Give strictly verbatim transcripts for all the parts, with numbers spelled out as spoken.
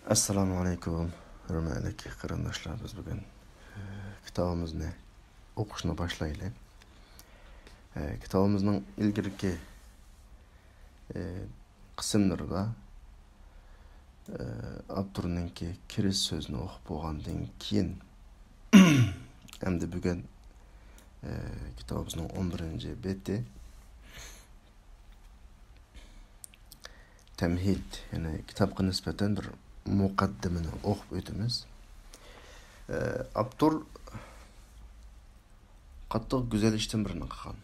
ئەسسالامۇ ئەلەيكۇم، ھۆرمەتلىك قېرىنداشلار، بىز بۈگۈن، ئە، كىتابىمىزنى ئوقۇشنى باشلايلى. ئە، كىتابىمىزنىڭ ئىلگىرىكى، ئە، قىسىملىرىدا، ئە، ئاپتورنىڭكى كىرىش سۆزىنى ئوقۇپ بولغاندىن كېيىن، ئەمدى بۈگۈن، ئە، كىتابىمىزنىڭ ئون بىرىنچى بېتى، تەمھىد، يەنى كىتابقا نىسبەتەن بىر مۇقەددىمىنى ئوقۇپ ئۆتىمىز. ئە، ئاپتور قاتتىق گۈزەل ئىشتىن بىرنى قىلغان.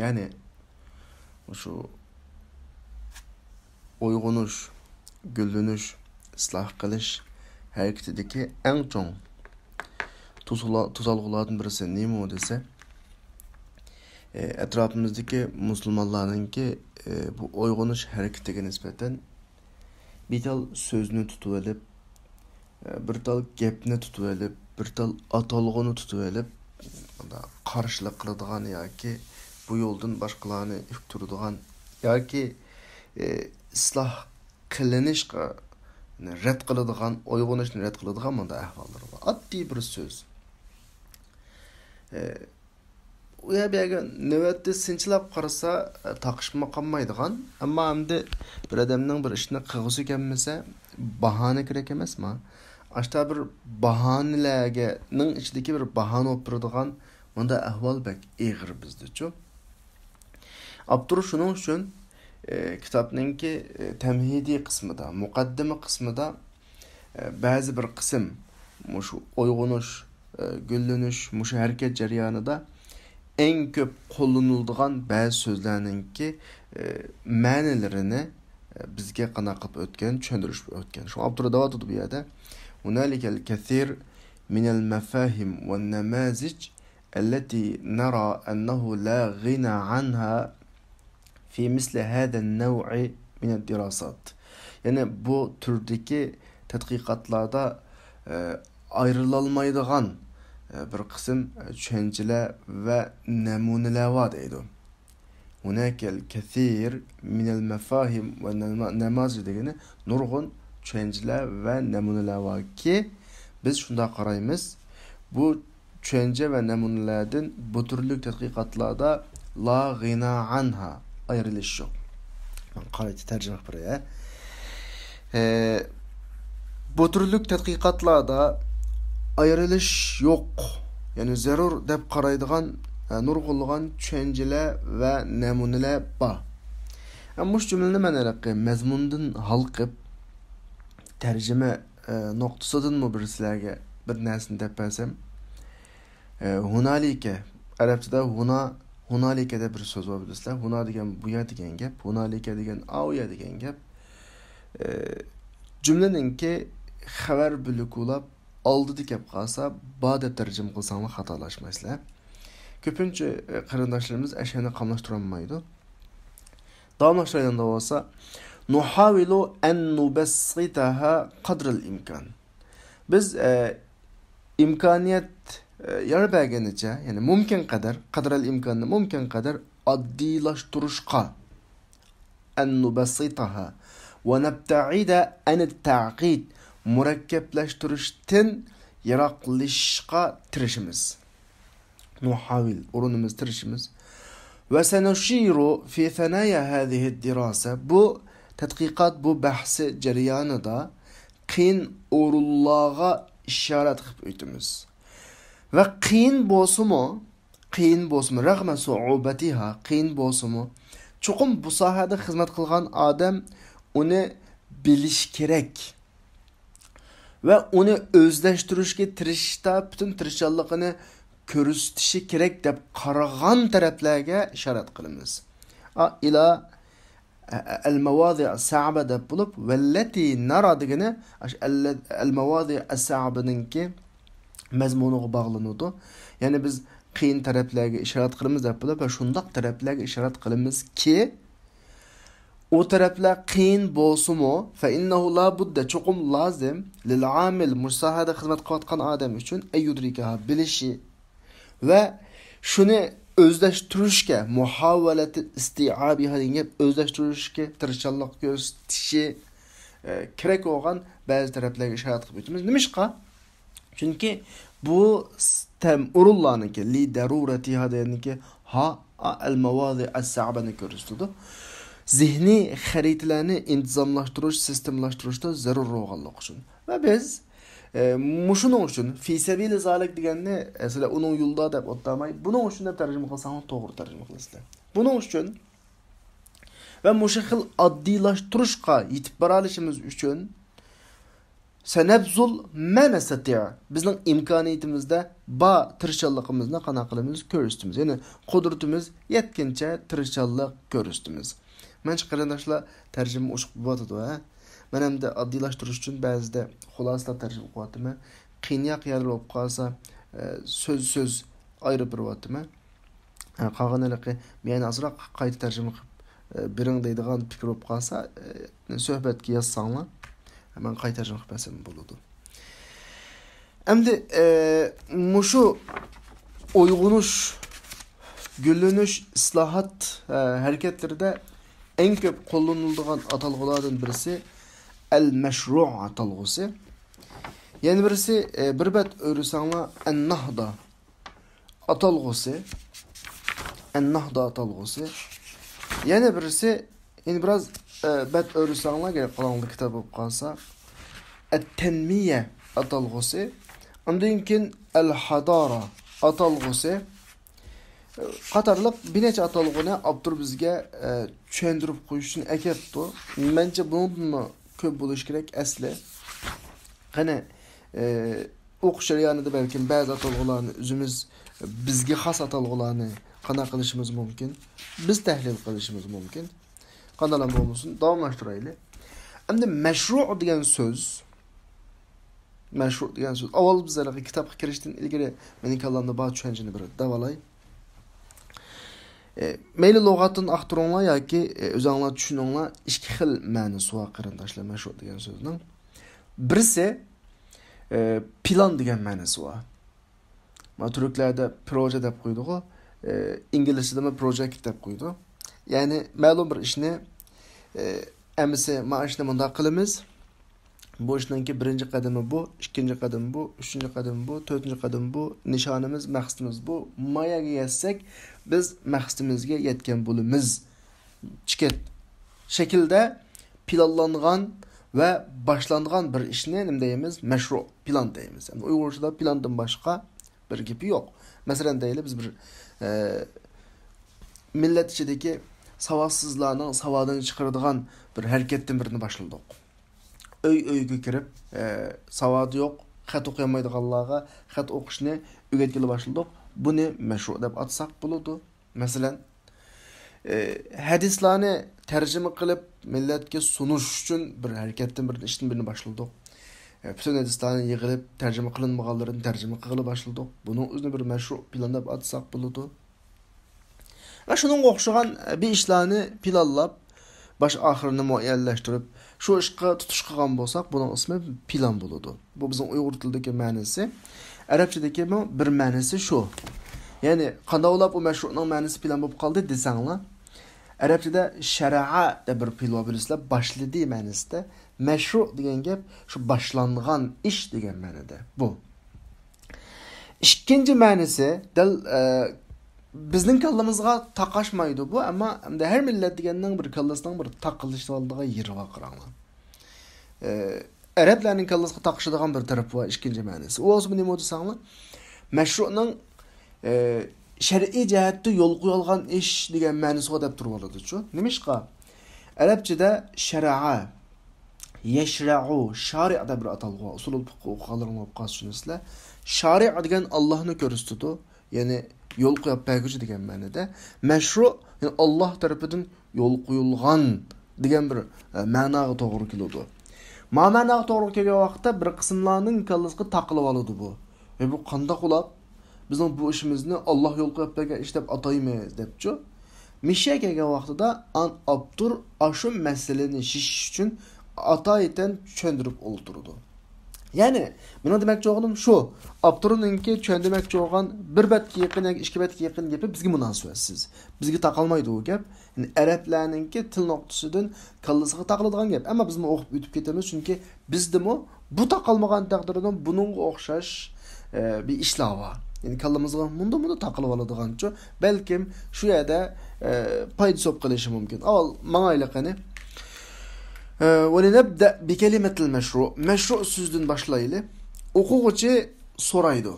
يەنى، مۇشۇ ئويغىنىش، گۈللىنىش، ئىسلاھ قىلىش ھەرىكىتىدىكى ئەڭ چوڭ توسۇلا-، توسالغۇلاردىن بىرسى نېمە دېسە، ئە، ئەتراپىمىزدىكى مۇسۇلمانلارنىڭكى، ئە، بۇ ئويغىنىش ھەرىكىتىگە نىسبەتەن بىر تال سۆزنى تۇتۇۋېلىپ، ئە، بىر تال گەپنى تۇتۇۋېلىپ، بىر تال ئاتالغۇنى تۇتۇۋېلىپ، مۇنداق قارشىلىق قىلىدىغان ياكى بۇ يولدىن باشقىلارنى ئۈكتۈرىدىغان ياكى، ئە، ئىسلاھ قىلىنىشقا رەت قىلىدىغان، ئويغىنىشنى رەت قىلىدىغان مۇنداق ئەھۋاللىرى بار. ئاددىي بىر سۆز. ئە، ئۇ يەر بۇ يەرگە نۆۋەتتە سىنچىلاپ قارىسا، ئە، تاقىشىپمۇ قالمايدىغان. ئەمما ئەمدى بىر ئادەمنىڭ بىر ئىشنى قىلغۇسى كەلمىسە، باھانە كېرەك ئەمەسمۇ؟ ئاشتا بىر باھانىلەرگە، نىڭ ئىچىدىكى بىر باھانە بولۇپ تۇرىدىغان مۇنداق ئەھۋال بەك ئېغىر بىزدىچۇ. ئاپتور شۇنىڭ ئۈچۈن، ئە، كىتابنىڭكى، ئە، تەمھىدىي قىسمىدا، مۇقەددىمە قىسمىدا، ئە، بەزى بىر قىسىم مۇشۇ ئويغىنىش، ئە، گۈللىنىش، مۇشۇ ھەرىكەت جەريانىدا ئەڭ كۆپ قوللىنىلىدىغان بەزى سۆزلەرنىڭكى، ئە، مەنىلىرىنى، ئە، بىزگە قانداق قىلىپ ئۆتكەن، چۈشەندۈرۈش ئۆتكەن. شۇڭا ئاپتور دەۋاتىدۇ بۇ يەردە، هنالك الكثير من المفاهيم والنماذج التي نرى أنه لا غنى عنها في مثل هذا النوع من الدراسات. يەنى بۇ تۈردىكى تەتقىقاتلاردا، ئە، ئايرىلالمايدىغان، ئە، بىر قىسىم، ئە، چۈشەنچىلەر ۋە نەمۇنىلەر بار دەيدۇ. هناك الكثير من المفاهيم والنماذج دېگىنى نۇرغۇن چۈشەنچىلەر ۋە نەمۇنىلەر باركى، بىز شۇنداق قارايمىز، بۇ چۈشەنچە ۋە نەمۇنىلەردىن بۇ تۈرلۈك تەتقىقاتلاردا لا غنى عنها، ئايرىلىش يوق. مەن قايتا تەرجىمە قىلىپ بېرەي. ئە، بۇ تۈرلۈك تەتقىقاتلاردا ئايرىلىش يوق، يەنى زەرۇر دەپ قارايدىغان، ئە، نۇرغۇنلىغان چۈشەنچىلەر ۋە نەمۇنىلەر بار. ئە، مۇشۇ جۈملىنى مەن ھېلىقى مەزمۇندىن ھالقىپ، تەرجىمە، ئە، نۇقتىسىدىنمۇ بىر سىلەرگە بىر نەرسىنى دەپ بەرسەم، ئە، ھۇنالىكە، ئەرەبچىدە ھۇنا، ھۇنالىكە دەپ بىر سۆز بار، بىلىسىلەر. ھۇنا دېگەن بۇ يەر دېگەن گەپ، ھۇنالىكە دېگەن ئاۋۇ يەر دېگەن گەپ. ئە، جۈملىنىڭكى خەۋەر بۆلىكى بولۇپ، ئالدىدا كەپ قالسا، با دەپ تەرجىمە قىلساڭلار خاتالاشمايسىلەر. كۆپىنچە، ئە، قېرىنداشلىرىمىز ئەشەنى قاملاشتۇرالمايدۇ. داۋاملاشتۇرايلى بولسا، نحاول أن نبسطها قدر الإمكان. بىز، ئە، ئىمكانىيەت، ئە، يار بەرگىنىچە، يەنى مۇمكىن قەدەر، قەدرەل ئىمكاننى مۇمكىن قەدەر ئاددىيلاشتۇرۇشقا، أن نبسطها ونبتعد عن التعقيد، مۇرەككەپلەشتۈرۈشتىن يىراقلىشىشقا تىرىشىمىز. نحاول، ئۇرۇنىمىز، تىرىشىمىز. وسنشير في ثنايا هذه الدراسة، بۇ تەتقىقات، بۇ بەھسى جەريانىدا قىيىن ئورۇنلارغا ئىشارەت قىلىپ ئۆتىمىز. ۋە قىيىن بولسىمۇ، قىيىن بولسىمۇ، رغم صعوبتها، قىيىن بولسىمۇ، چوقۇم بۇ ساھەدە خىزمەت قىلغان ئادەم ئۇنى بىلىشى كېرەك. ۋە ئۇنى ئۆزلەشتۈرۈشكە تىرىشىشتا پۈتۈن تىرىشچانلىقىنى كۆرسىتىشى كېرەك دەپ قارىغان تەرەپلەرگە ئىشارەت قىلىمىز. ئا، ئىلا، ئە، ئە، ئەل مەۋازىئ سەئبە دەپ بولۇپ، ۋەللەتى نەرا دېگىنى ئاشۇ ئەل، ئەل مەۋازىئ سەئبىنىڭكى مەزمۇنىغا باغلىنىدۇ. يەنى بىز قىيىن تەرەپلەرگە ئىشارەت قىلىمىز دەپ بولۇپ، ۋە شۇنداق تەرەپلەرگە ئىشارەت قىلىمىزكى، ئۇ تەرەپلەر قىيىن بولسىمۇ، فإنه لا بد، چوقۇم لازىم، للعامل، مۇشۇ ساھەدە خىزمەت قىلىۋاتقان ئادەم ئۈچۈن، أن يدركها، بىلىشى ۋە شۇنى ئۆزلەشتۈرۈشكە، محاولة استيعابها دېگەن گەپ، ئۆزلەشتۈرۈشكە تىرىشچانلىق كۆرسىتىشى، ئە، كېرەك بولغان بەزى تەرەپلەرگە ئىشارە قىلىپ ئۆتىمىز. نېمىشقا؟ چۈنكى بۇ س-، تەم-، ئورۇنلارنىڭكى، لى دەرۇرەتىھا دېگەننىڭكى ھا، ئا، ئەل ماۋازى ئەس سەبەنى كۆرسىتىدۇ. زېھنىي خەرىتىلەرنى ئىنتىزاملاشتۇرۇش، سىستېمىلاشتۇرۇشتا زەرۇر بولغانلىقى ئۈچۈن. ۋە بىز، ئە، مۇشۇنىڭ ئۈچۈن، فى سەبىلى زالىك دېگەننى، ئە، سىلەر ئۇنىڭ يولىدا دەپ ئوتتاماي، بۇنىڭ ئۈچۈن دەپ تەرجىمە قىلساڭلار توغرا تەرجىمە قىلىسىلەر. بۇنىڭ ئۈچۈن ۋە مۇشۇ خىل ئاددىيلاشتۇرۇشقا يېتىپ بارالىشىمىز ئۈچۈن سەنەبزۇل مەنەسەتىئ. بىزنىڭ ئىمكانىيىتىمىزدە بار تىرىشچانلىقىمىزنى قانداق قىلىمىز؟ كۆرسىتىمىز. يەنى قۇدرىتىمىز يەتكىنىچە تىرىشچانلىق كۆرسىتىمىز. مەنچە قېرىنداشلار تەرجىمە ئوشۇق بولۇۋاتىدۇ، ھە؟ مەن ئەمدى ئاددىيلاشتۇرۇش ئۈچۈن بەزىدە خۇلاسىلاپ تەرجىمە قىلىۋاتىمەن. قىينىياق يەرلەر بولۇپ قالسا، ئە، سۆز-سۆز ئايرىپ بېرىۋاتىمەن. ئە، قالغان ھېلىقى مەنە ئازراق قايتا تەرجىمە قىلىپ، ئە، بېرىڭ دەيدىغان پىكىر بولۇپ قالسا، ئە، سۆھبەتكە يازساڭلار، مەن قايتا تەرجىمە قىلىپ بەرسەم بولىدۇ. ئەمدى، ئە، مۇشۇ ئويغىنىش، گۈللىنىش، ئىسلاھات، ئە، ھەرىكەتلىرىدە ئەڭ كۆپ قوللىنىلىدىغان ئاتالغۇلاردىن بىرسى ئەل مەشرۇ ئاتالغۇسى. يەنە بىرسى، ئە، بىر بەت ئۆرۈسەڭلار ئەن ناھدا ئاتالغۇسى، ئەن ناھدا ئاتالغۇسى. يەنە بىرسى، يەنە بىراز، ئە، بەت ئۆرۈسەڭلار، گەپ قىلىڭلار كىتاب بولۇپ قالسا، ئەت تەنمىيە ئاتالغۇسى. ئاندىن كېيىن ئەل ھادارا ئاتالغۇسى. قاتارلىق بىر نەچچە ئاتالغۇنى ئاپتور بىزگە، ئە، چۈشەندۈرۈپ قويۇش ئۈچۈن ئەكەپتۇ. مەنچە بۇنىڭدىنمۇ كۆپ بولۇشى كېرەك ئەسلى. قېنى، ئە، ئوقۇش جەريانىدا بەلكىم بەزى ئاتالغۇلارنى ئۆزىمىز، بىزگە خاس ئاتالغۇلارنى قانداق قىلىشىمىز مۇمكىن؟ بىز تەھلىل قىلىشىمىز مۇمكىن. قانداقلا بولمىسۇن، داۋاملاشتۇرايلى. ئەمدى مەشرۇ دېگەن سۆز، مەشرۇ دېگەن سۆز. ئاۋۋال بىز ھېلىقى كىتابقا كىرىشتىن ئىلگىرى مېنىڭ كاللامدا بار چۈشەنچىنى بىر داۋالاي. ئە، مەيلى لۇغەتتىن ئاختۇرۇڭلار ياكى، ئە، ئۆزۈڭلار چۈشىنىڭلار، ئىككى خىل مەنىسى بار، قېرىنداشلار، مەشرۇ دېگەن سۆزنىڭ. بىرسى، ئە، پىلان دېگەن مەنىسى بار. مانا تۈركلەردە پروژە دەپ قويىدىغۇ، ئە، ئىنگلىزچىدىمۇ پروجېكت دەپ قويىدۇ. يەنى مەلۇم بىر ئىشنى، ئە، ئەمىسە ما ئىشنى مۇنداق قىلىمىز. بۇ ئىشنىڭكى بىرىنچى قەدىمى بۇ، ئىككىنچى قەدىمى بۇ، ئۈچىنچى قەدىمى بۇ، تۆتىنچى قەدىمى بۇ، نىشانىمىز، مەقسىتىمىز بۇ. ما يەرگە يەتسەك، بىز مەقسىتىمىزگە يەتكەن بولىمىز. چىكەت شەكىلدە پىلانلانغان ۋە باشلانغان بىر ئىشنى نېمە دەيمىز؟ مەشرۇ، پىلان دەيمىز. ئەمدى ئۇيغۇرچىدا پىلاندىن باشقا بىر گېپى يوق. مەسىلەن، دەيلى، بىز بىر، ئە، مىللەت ئىچىدىكى ساۋاتسىزلارنىڭ ساۋادىنى چىقىرىدىغان بىر ھەرىكەتتىن بىرنى باشلىدۇق. ئۆي-ئۆيگە كىرىپ، ئە، ساۋادى يوق، خەت ئوقۇيالمايدىغانلارغا خەت ئوقۇشنى ئۆگەتكىلى باشلىدۇق. بۇنى مەشرۇ دەپ ئاتىساق بولىدۇ. مەسىلەن، ئى، ھەدىسلارنى تەرجىمە قىلىپ، مىللەتكە سۇنۇش ئۈچۈن بىر ھەرىكەتتىن، بىر ئىشتىن بىرنى باشلىدۇق. ئى، پۈتۈن ھەدىسلارنى يىغىلىپ، تەرجىمە قىلىنمىغانلىرىنى تەرجىمە قىلغىلى باشلىدۇق. بۇنىڭ ئۆزىنى بىر مەشرۇ پىلان دەپ ئاتىساق بولىدۇ. ۋە شۇنىڭغا ئوخشىغان، ئى، بىر ئىشلارنى پىلانلاپ، باش ئاخىرىنى مۇئەييەنلەشتۈرۈپ، شۇ ئىشقا تۇتۇش قىلغان بولساق، بۇنىڭ ئىسمى پىلان بولىدۇ. بۇ بىزنىڭ ئۇيغۇر تىلىدىكى مەنىسى. ئەرەبچىدىكىمۇ بىر مەنىسى شۇ. يەنى، قانداق بولۇپ ئۇ مەشرۇنىڭ مەنىسى پىلان بولۇپ قالدى دېسەڭلار، ئەرەبچىدە شەرەئە دەپ بىر پېئىل بار، بىلىسىلەر، باشلىدى مەنىسىدە. مەشرۇ دېگەن گەپ شۇ باشلانغان ئىش دېگەن مەنىدە. بۇ. ئىككىنچى مەنىسى، دەل، ئە، بىزنىڭ كاللىمىزغا تاقاشمايدۇ بۇ، ئەمما ئەمدى ھەر مىللەت دېگەننىڭ بىر كاللىسىنىڭ بىر تاقىلىشىۋالىدىغان يېرى بار، قاراڭلار. ئە، ئەرەبلەرنىڭ كاللىسىغا تاقىشىدىغان بىر تەرىپى بار، ئىككىنچى مەنىسى. ئۇ بولسا نېمە دېسەڭلار، مەشرۇنىڭ، ئە، شەرئىي جەھەتتە يول قويۇلغان ئىش دېگەن مەنىسىغا دەپ تۇرۇۋالىدۇچۇ. نېمىشقا؟ ئەرەبچىدە شەرەئە، يەشرەئۇ، شارىئ دەپ بىر ئاتالغۇ بار. ئۇسۇلۇل پىقھى ئوقۇغانلىرىڭلار بولۇپ قالسا چۈشىنىسىلەر. شارىئ دېگەن ئاللاھنى كۆرسىتىدۇ. يەنى يول قويۇپ بەرگۈچى دېگەن مەنىدە. مەشرۇ، يەنى ئاللاھ تەرىپىدىن يول قويۇلغان دېگەن بىر، ئە، مەناغا توغرا كېلىدۇ. ما مەناغا توغرا كەلگەن ۋاقىتتا بىر قىسىملارنىڭ كاللىسىغا تاقىلىۋالىدۇ بۇ. ۋە بۇ قانداق بولۇپ، بىزنىڭ بۇ ئىشىمىزنى ئاللاھ يول قويۇپ بەرگەن ئىش دەپ ئاتايمىز دەپچۇ. مىشە كەلگەن ۋاقتىدا ئان ئاپتور ئاشۇ مەسىلىنى شېشىش ئۈچۈن ئاتايىتەن چۈشەندۈرۈپ ئولتۇرىدۇ. يەنى، مېنىڭ دېمەكچى بولغىنىم شۇ، ئاپتورنىڭكى چۈشەندۈرمەكچى بولغان بىر بەتكە يېقىن ياكى ئىككى بەتكە يېقىن گېپى بىزگە مۇناسىۋەتسىز. بىزگە تاقالمايدۇ ئۇ گەپ. يەنى ئەرەبلەرنىڭكى تىل نۇقتىسىدىن كاللىسىغا تاقىلىدىغان گەپ. ئەمما بىزمۇ ئوقۇپ ئۆتۈپ كېتىمىز، چۈنكى بىزدىمۇ بۇ تاقالمىغان تەقدىردىمۇ بۇنىڭغا ئوخشاش، ئە، بىر ئىشلار بار. يەنى كاللىمىزغا مۇنداق مۇنداق تاقىلىۋالىدىغانچۇ، بەلكىم شۇ يەردە، ئە، پايدىسى بولۇپ قېلىشى مۇمكىن. ئاۋۋال ماڭايلى قېنى. ئە، ولنبدأ بكلمة المشروع. مەشرۇ سۆزدىن باشلايلى. ئوقۇغۇچى سورايدۇ.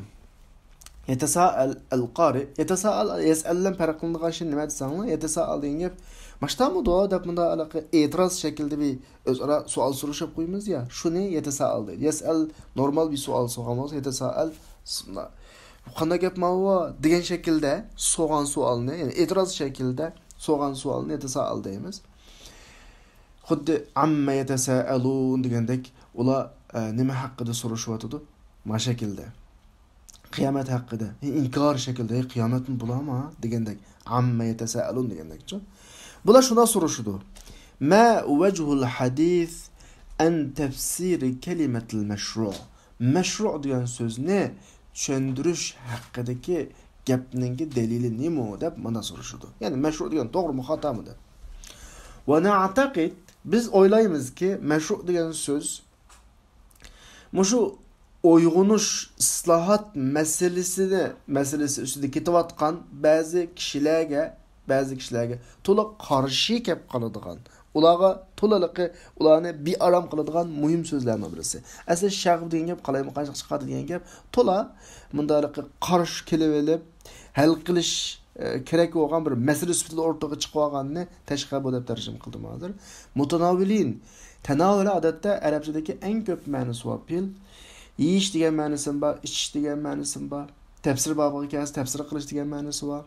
يتساءل القارئ. يتساءل، يسأل بىلەن پەرقلىنىدىغان شەي نېمە دېسەڭلار، يتساءل دېگەن گەپ، ماشتامىدۇ دەپ مۇنداق ھېلىقى ئېتىراز شەكلىدە بىر ئۆزئارا سوئال سورىشىپ قويىمىز يا، شۇنى يتساءل دەيدۇ. يسأل نورمال بىر سوئال سورىغان بولسا، يتساءل، بۇ قانداق گەپ ماۋۇ دېگەن شەكىلدە سورىغان سوئالنى، يەنى ئېتىراز شەكلىدە سورىغان سوئالنى يتساءل دەيمىز. خۇددى عم يتساءلون دېگەندەك، ئۇلار، ئە، نېمە ھەققىدە سورىشىۋاتىدۇ؟ ما شەكىلدە. قىيامەت ھەققىدە. ئىنكار شەكلىدە، «قىيامەتمۇ بولامۇ؟» دېگەندەك. عم يتساءلون دېگەندەكچۇ. بۇلار شۇنداق سورىشىدۇ. ما وجه الحديث عن تفسير كلمة المشروع. مەشرۇ دېگەن سۆزنى چۈشەندۈرۈش ھەققىدىكى گەپنىڭكى دەلىلى نېمە دەپ مانا سورىشىدۇ. يەنى مەشرۇ دېگەن توغرىمۇ خاتامۇ دەپ. ونعتقد، بىز ئويلايمىزكى، مەشرۇ دېگەن سۆز مۇشۇ ئويغىنىش، ئىسلاھات مەسىلىسىنى، مەسىلىسى ئۈستىدە كېتىۋاتقان بەزى كىشىلەرگە، بەزى كىشىلەرگە تولا قارشى كەپ قالىدىغان، ئۇلارغا تولىلىقى، ئۇلارنى بىئارام قىلىدىغان مۇھىم سۆزلەرنىڭ بىرسى. ئەسلى شەغب دېگەن گەپ، قالايمىقانچىلىق چىقىرىدۇ دېگەن گەپ، تولا مۇنداقلىقى قارشى كېلىۋېلىپ، ھەل قىلىش، ئە، كېرەك بولغان بىر مەسىلە سۈپىتىدە ئورتىغا چىقىۋالغاننى تەشقەبۇ دەپ تەرجىمە قىلدىم ھازىر. مۇتاناۋىلىن. تەناۋۇلە ئادەتتە ئەرەبچىدىكى ئەڭ كۆپ مەنىسى بار پېئىل. يېيىش دېگەن مەنىسىمۇ بار، ئىچىش دېگەن مەنىسىمۇ بار. تەپسىر بابىغا كەلسە، تەپسىر قىلىش دېگەن مەنىسى بار.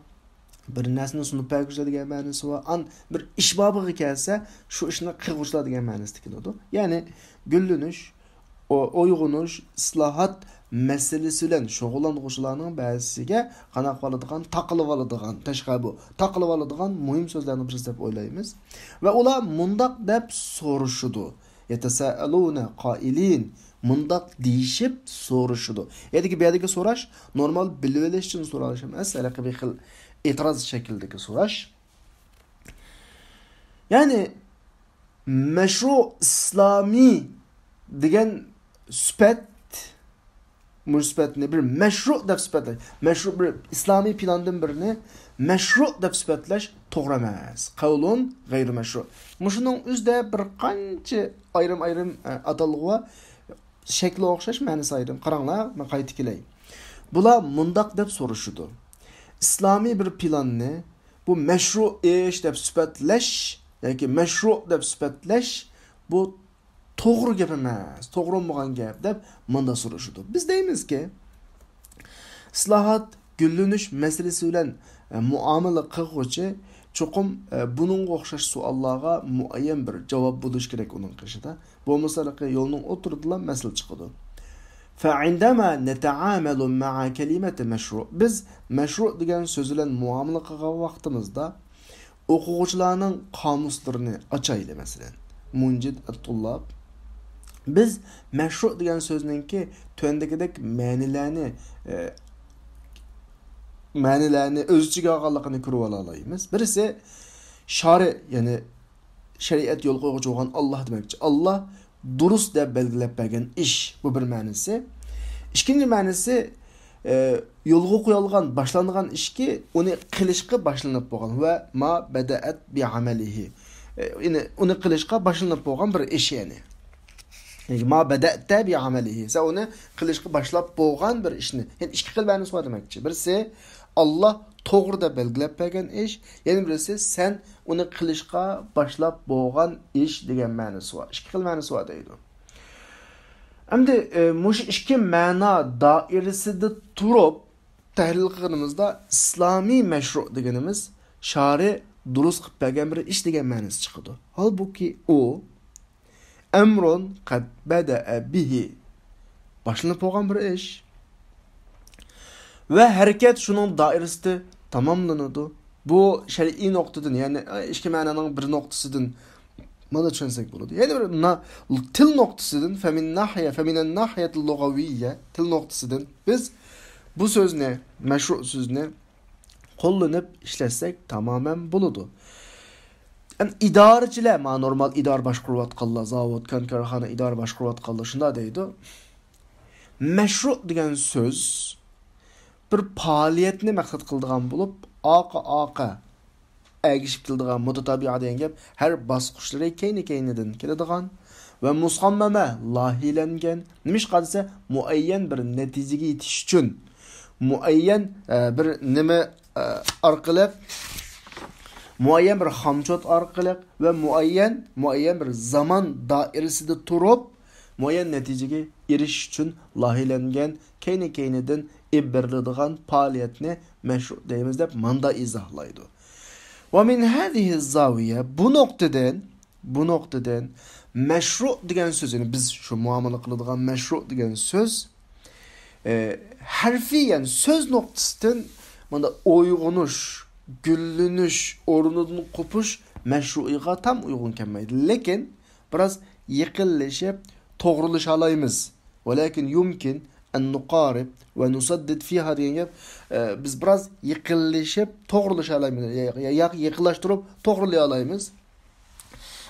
بىر نەرسىنى سۇنۇپ بەرگۈچىلەر دېگەن مەنىسى بار. ئان بىر ئىش بابىغا كەلسە، شۇ ئىشنى قىلغۇچىلار دېگەن مەنىسىدە كېلىدۇ. يەنى گۈللىنىش، ئو-، ئويغىنىش، ئىسلاھات مەسىلىسى بىلەن شۇغۇللانغۇچىلارنىڭ بەزىسىگە قانداق قىلىدىغان، تاقىلىۋالىدىغان، تەشقەبۇ، تاقىلىۋالىدىغان مۇھىم سۆزلەرنىڭ بىرسى دەپ ئويلايمىز. ۋە ئۇلار مۇنداق دەپ سورىشىدۇ. يتساءلون قائلين. مۇنداق دېيىشىپ سورىشىدۇ. يەنىكى بۇ يەردىكى سوراش نورمال بىلىۋېلىش ئۈچۈن سورالىش ئەمەس، ھېلىقى بىر خىل ئېتىراز شەكلىدىكى سوراش. يەنى، مەشرۇ ئىسلامىي دېگەن سۈپەت، مۇشۇ سۈپەتنى بىر مەشرۇ دەپ سۈپەتلەش، مەشرۇ بىر ئىسلامىي پىلاندىن بىرنى مەشرۇ دەپ سۈپەتلەش توغرا ئەمەس. قەۋلۇن غەيرۇ مەشرۇ. مۇشۇنىڭ ئۆزىدە بىر قانچە ئايرىم-ئايرىم، ئە، ئاتالغۇ بار. شەكلى ئوخشاش، مەنىسى ئايرىم. قاراڭلار، مەن قايتا كېلەي. بۇلار مۇنداق دەپ سورىشىدۇ. ئىسلامىي بىر پىلاننى بۇ مەشرۇ ئىش دەپ سۈپەتلەش ياكى مەشرۇ دەپ سۈپەتلەش بۇ توغرا گەپ ئەمەس، توغرا بولمىغان گەپ دەپ مۇنداق سورىشىدۇ. بىز دەيمىزكى، ئىسلاھات، گۈللىنىش مەسىلىسى بىلەن، ئە، مۇئامىلە قىلغۇچى چوقۇم، ئە، بۇنىڭغا ئوخشاش سوئاللارغا مۇئەييەن بىر جاۋاب بولۇشى كېرەك ئۇنىڭ قېشىدا. بولمىسا ھېلىقى يولنىڭ ئوتتۇرىدىلا مەسىلە چىقىدۇ. فعندما نتعامل مع كلمة مشروع، بىز مەشرۇ دېگەن سۆز بىلەن مۇئامىلە قىلغان ۋاقتىمىزدا، ئوقۇغۇچىلارنىڭ قامۇسلىرىنى ئاچايلى، مەسىلەن. مۇنجىد ئەتتۇللاب. بىز مەشرۇ دېگەن سۆزنىڭكى تۆۋەندىكىدەك مەنىلەرنى، ئە، مەنىلەرنى ئۆز ئىچىگە ئالغانلىقىنى كۆرۈۋالالايمىز. بىرسى، شارى، يەنى شەرىئەت يول قويغۇچى بولغان ئاللا دېمەكچى. ئاللا دۇرۇس دەپ بەلگىلەپ بەرگەن ئىش، بۇ بىر مەنىسى. ئىككىنچى مەنىسى، ئە، يولغا قويۇلغان، باشلانغان ئىشكى، ئۇنى قىلىشقا باشلىنىپ بولغان. ۋە ما بەدەئەت بىئەمەلىھى. ئە، يەنى ئۇنى قىلىشقا باشلىنىپ بولغان بىر ئىش، يەنى. يەنى ما بەدەئتە بىئەمەلىھى. سەن ئۇنى قىلىشقا باشلاپ بولغان بىر ئىشنى. يەنى ئىككى خىل مەنىسى بار دېمەكچى. بىرسى، ئاللا توغرا دەپ بەلگىلەپ بەرگەن ئىش، يەنە بىرسى سەن ئۇنى قىلىشقا باشلاپ بولغان ئىش دېگەن مەنىسى بار. ئىككى خىل مەنىسى بار دەيدۇ. ئەمدى، ئە، مۇشۇ ئىككى مەنا دائىرىسىدە تۇرۇپ تەھلىل قىلغىنىمىزدا، ئىسلامىي مەشرۇ دېگىنىمىز شارى دۇرۇس قىلىپ بەرگەن بىر ئىش دېگەن مەنىسى چىقىدۇ. ھالبۇكى ئۇ ئەمرۇن قەد بەدەئە بىھى. باشلىنىپ بولغان بىر ئىش. ۋە ھەرىكەت شۇنىڭ دائىرىسىدە تاماملىنىدۇ. بۇ شەرئىي نۇقتىدىن، يەنى ئىككى مەنانىڭ بىر نۇقتىسىدىن مانا چۈشەنسەك بولىدۇ. يەنە بىر نا-، تىل نۇقتىسىدىن، فەمىن ناھىيە، فەمىنەن ناھىيەتىل لۇغەۋىييە، تىل نۇقتىسىدىن بىز بۇ سۆزنى، مەشرۇ سۆزنى قوللىنىپ ئىشلەتسەك تامامەن بولىدۇ. ئەمدى ئىدارىچىلەر، ما نورمال ئىدارە باشقۇرۇۋاتقانلار، زاۋۇت، كان-، كارخانا ئىدارە باشقۇرۇۋاتقانلار شۇنداق دەيدۇ. مەشرۇ دېگەن سۆز بىر پائالىيەتنى مەقسەت قىلىدىغان بولۇپ، ئاقا ئاقا ئەگىشىپ كېلىدىغان، مۇتتابىئە دېگەن گەپ، ھەر باسقۇچلىرى كەينى-كەينىدىن كېلىدىغان ۋە مۇسەممەمە، لايىھەلەنگەن. نېمىشقا دېسە، مۇئەييەن بىر نەتىجىگە يېتىش ئۈچۈن، مۇئەييەن، ئە، بىر نېمە، ئە، ئارقىلىق، مۇئەييەن بىر خامچوت ئارقىلىق ۋە مۇئەييەن، مۇئەييەن بىر زامان دائىرىسىدە تۇرۇپ، مۇئەييەن نەتىجىگە ئېرىشىش ئۈچۈن لايىھەلەنگەن، كەينى-كەينىدىن ئېلىپ بېرىلىدىغان پائالىيەتنى مەشرۇ دەيمىز، دەپ ماندا ئىزاھلايدۇ. ۋە مىن ھازىھىز زاۋىيە، بۇ نۇقتىدىن، بۇ نۇقتىدىن مەشرۇ دېگەن سۆز، يەنى بىز شۇ مۇئامىلە قىلىدىغان مەشرۇ دېگەن سۆز، ئە، ھەرفىيەن سۆز نۇقتىسىدىن مانا ئويغىنىش، گۈللىنىش، ئورنىدىن قوپۇش مەشرۇئىغا تام ئۇيغۇن كەلمەيدۇ. لېكىن بىراز يېقىنلىشىپ توغرىلىشالايمىز. ۋەلەكىن يۇمكىن ئەن نۇقارىب ۋە نۇسەددىد فىھا دېگەن گەپ، ئە، بىز بىراز يېقىنلىشىپ توغرىلىشالايمىز. يا-، يا-، ياكى يېقىنلاشتۇرۇپ توغرىلايالايمىز.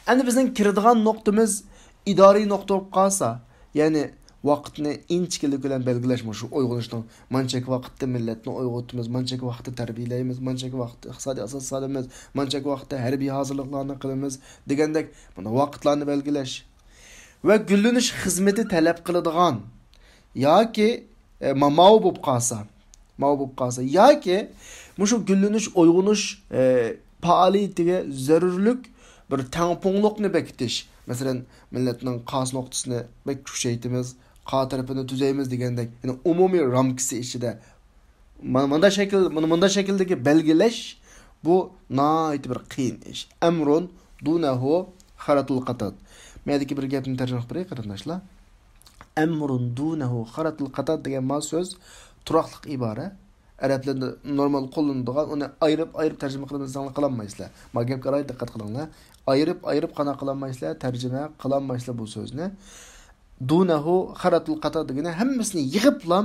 ئەمدى بىزنىڭ كىرىدىغان نۇقتىمىز ئىدارىي نۇقتا بولۇپ قالسا، يەنى ۋاقىتنى ئىنچىكىلىك بىلەن بەلگىلەش، مۇشۇ ئويغىنىشنىڭ مانچىكى ۋاقىتتا مىللەتنى ئويغىتىمىز، مانچىكى ۋاقىتتا تەربىيەلەيمىز، مانچىكى ۋاقىتتا ئىقتىسادىي ئاساس سالىمىز، مانچىكى ۋاقىتتا ھەربىي ھازىرلىقلارنى قىلىمىز دېگەندەك، مانا ۋاقىتلارنى بەلگىلەش ۋە گۈللىنىش خىزمىتى تەلەپ قىلىدىغان ياكى، ئە، ما-، ماۋۇ بولۇپ قالسا، ماۋۇ بولۇپ قالسا ياكى مۇشۇ گۈللىنىش، ئويغىنىش، ئە، پائالىيىتىگە زۆرۈرلۈك بىر تەڭپۇڭلۇقنى بېكىتىش. مەسىلەن، مىللەتنىڭ قاس نۇقتىسىنى بەك كۈچەيتىمىز، قا تەرىپىنى تۈزەيمىز دېگەندەك، يەنى ئومۇمىي رامكىسى ئىچىدە مانا مۇنداق شەكىل، مانا مۇنداق شەكىلدىكى بەلگىلەش، بۇ ناھايىتى بىر قىيىن ئىش. ئەمرۇن دۇنەھۇ خەرەتۇل قاتات. مەيەردىكى بىر گەپنى تەرجىمە قىلىپ بېرەي، قېرىنداشلار. ئەمرۇن دۇنەھۇ خەرەتۇل قاتات دېگەن ما سۆز تۇراقلىق ئىبارە. ئەرەبلەردە نورمال قوللىنىدىغان، ئۇنى ئايرىپ-ئايرىپ تەرجىمە قىلىمىز دېسەڭلار قىلالمايسىلەر. ما گەپكە ئالاھىدە دىققەت قىلىڭلار. ئايرىپ-ئايرىپ قانداق قىلالمايسىلەر، تەرجىمە قىلالمايسىلەر بۇ سۆزنى. دۇنەھۇ خەرەتۇل قاتات دېگىنى ھەممىسىنى يىغىپلا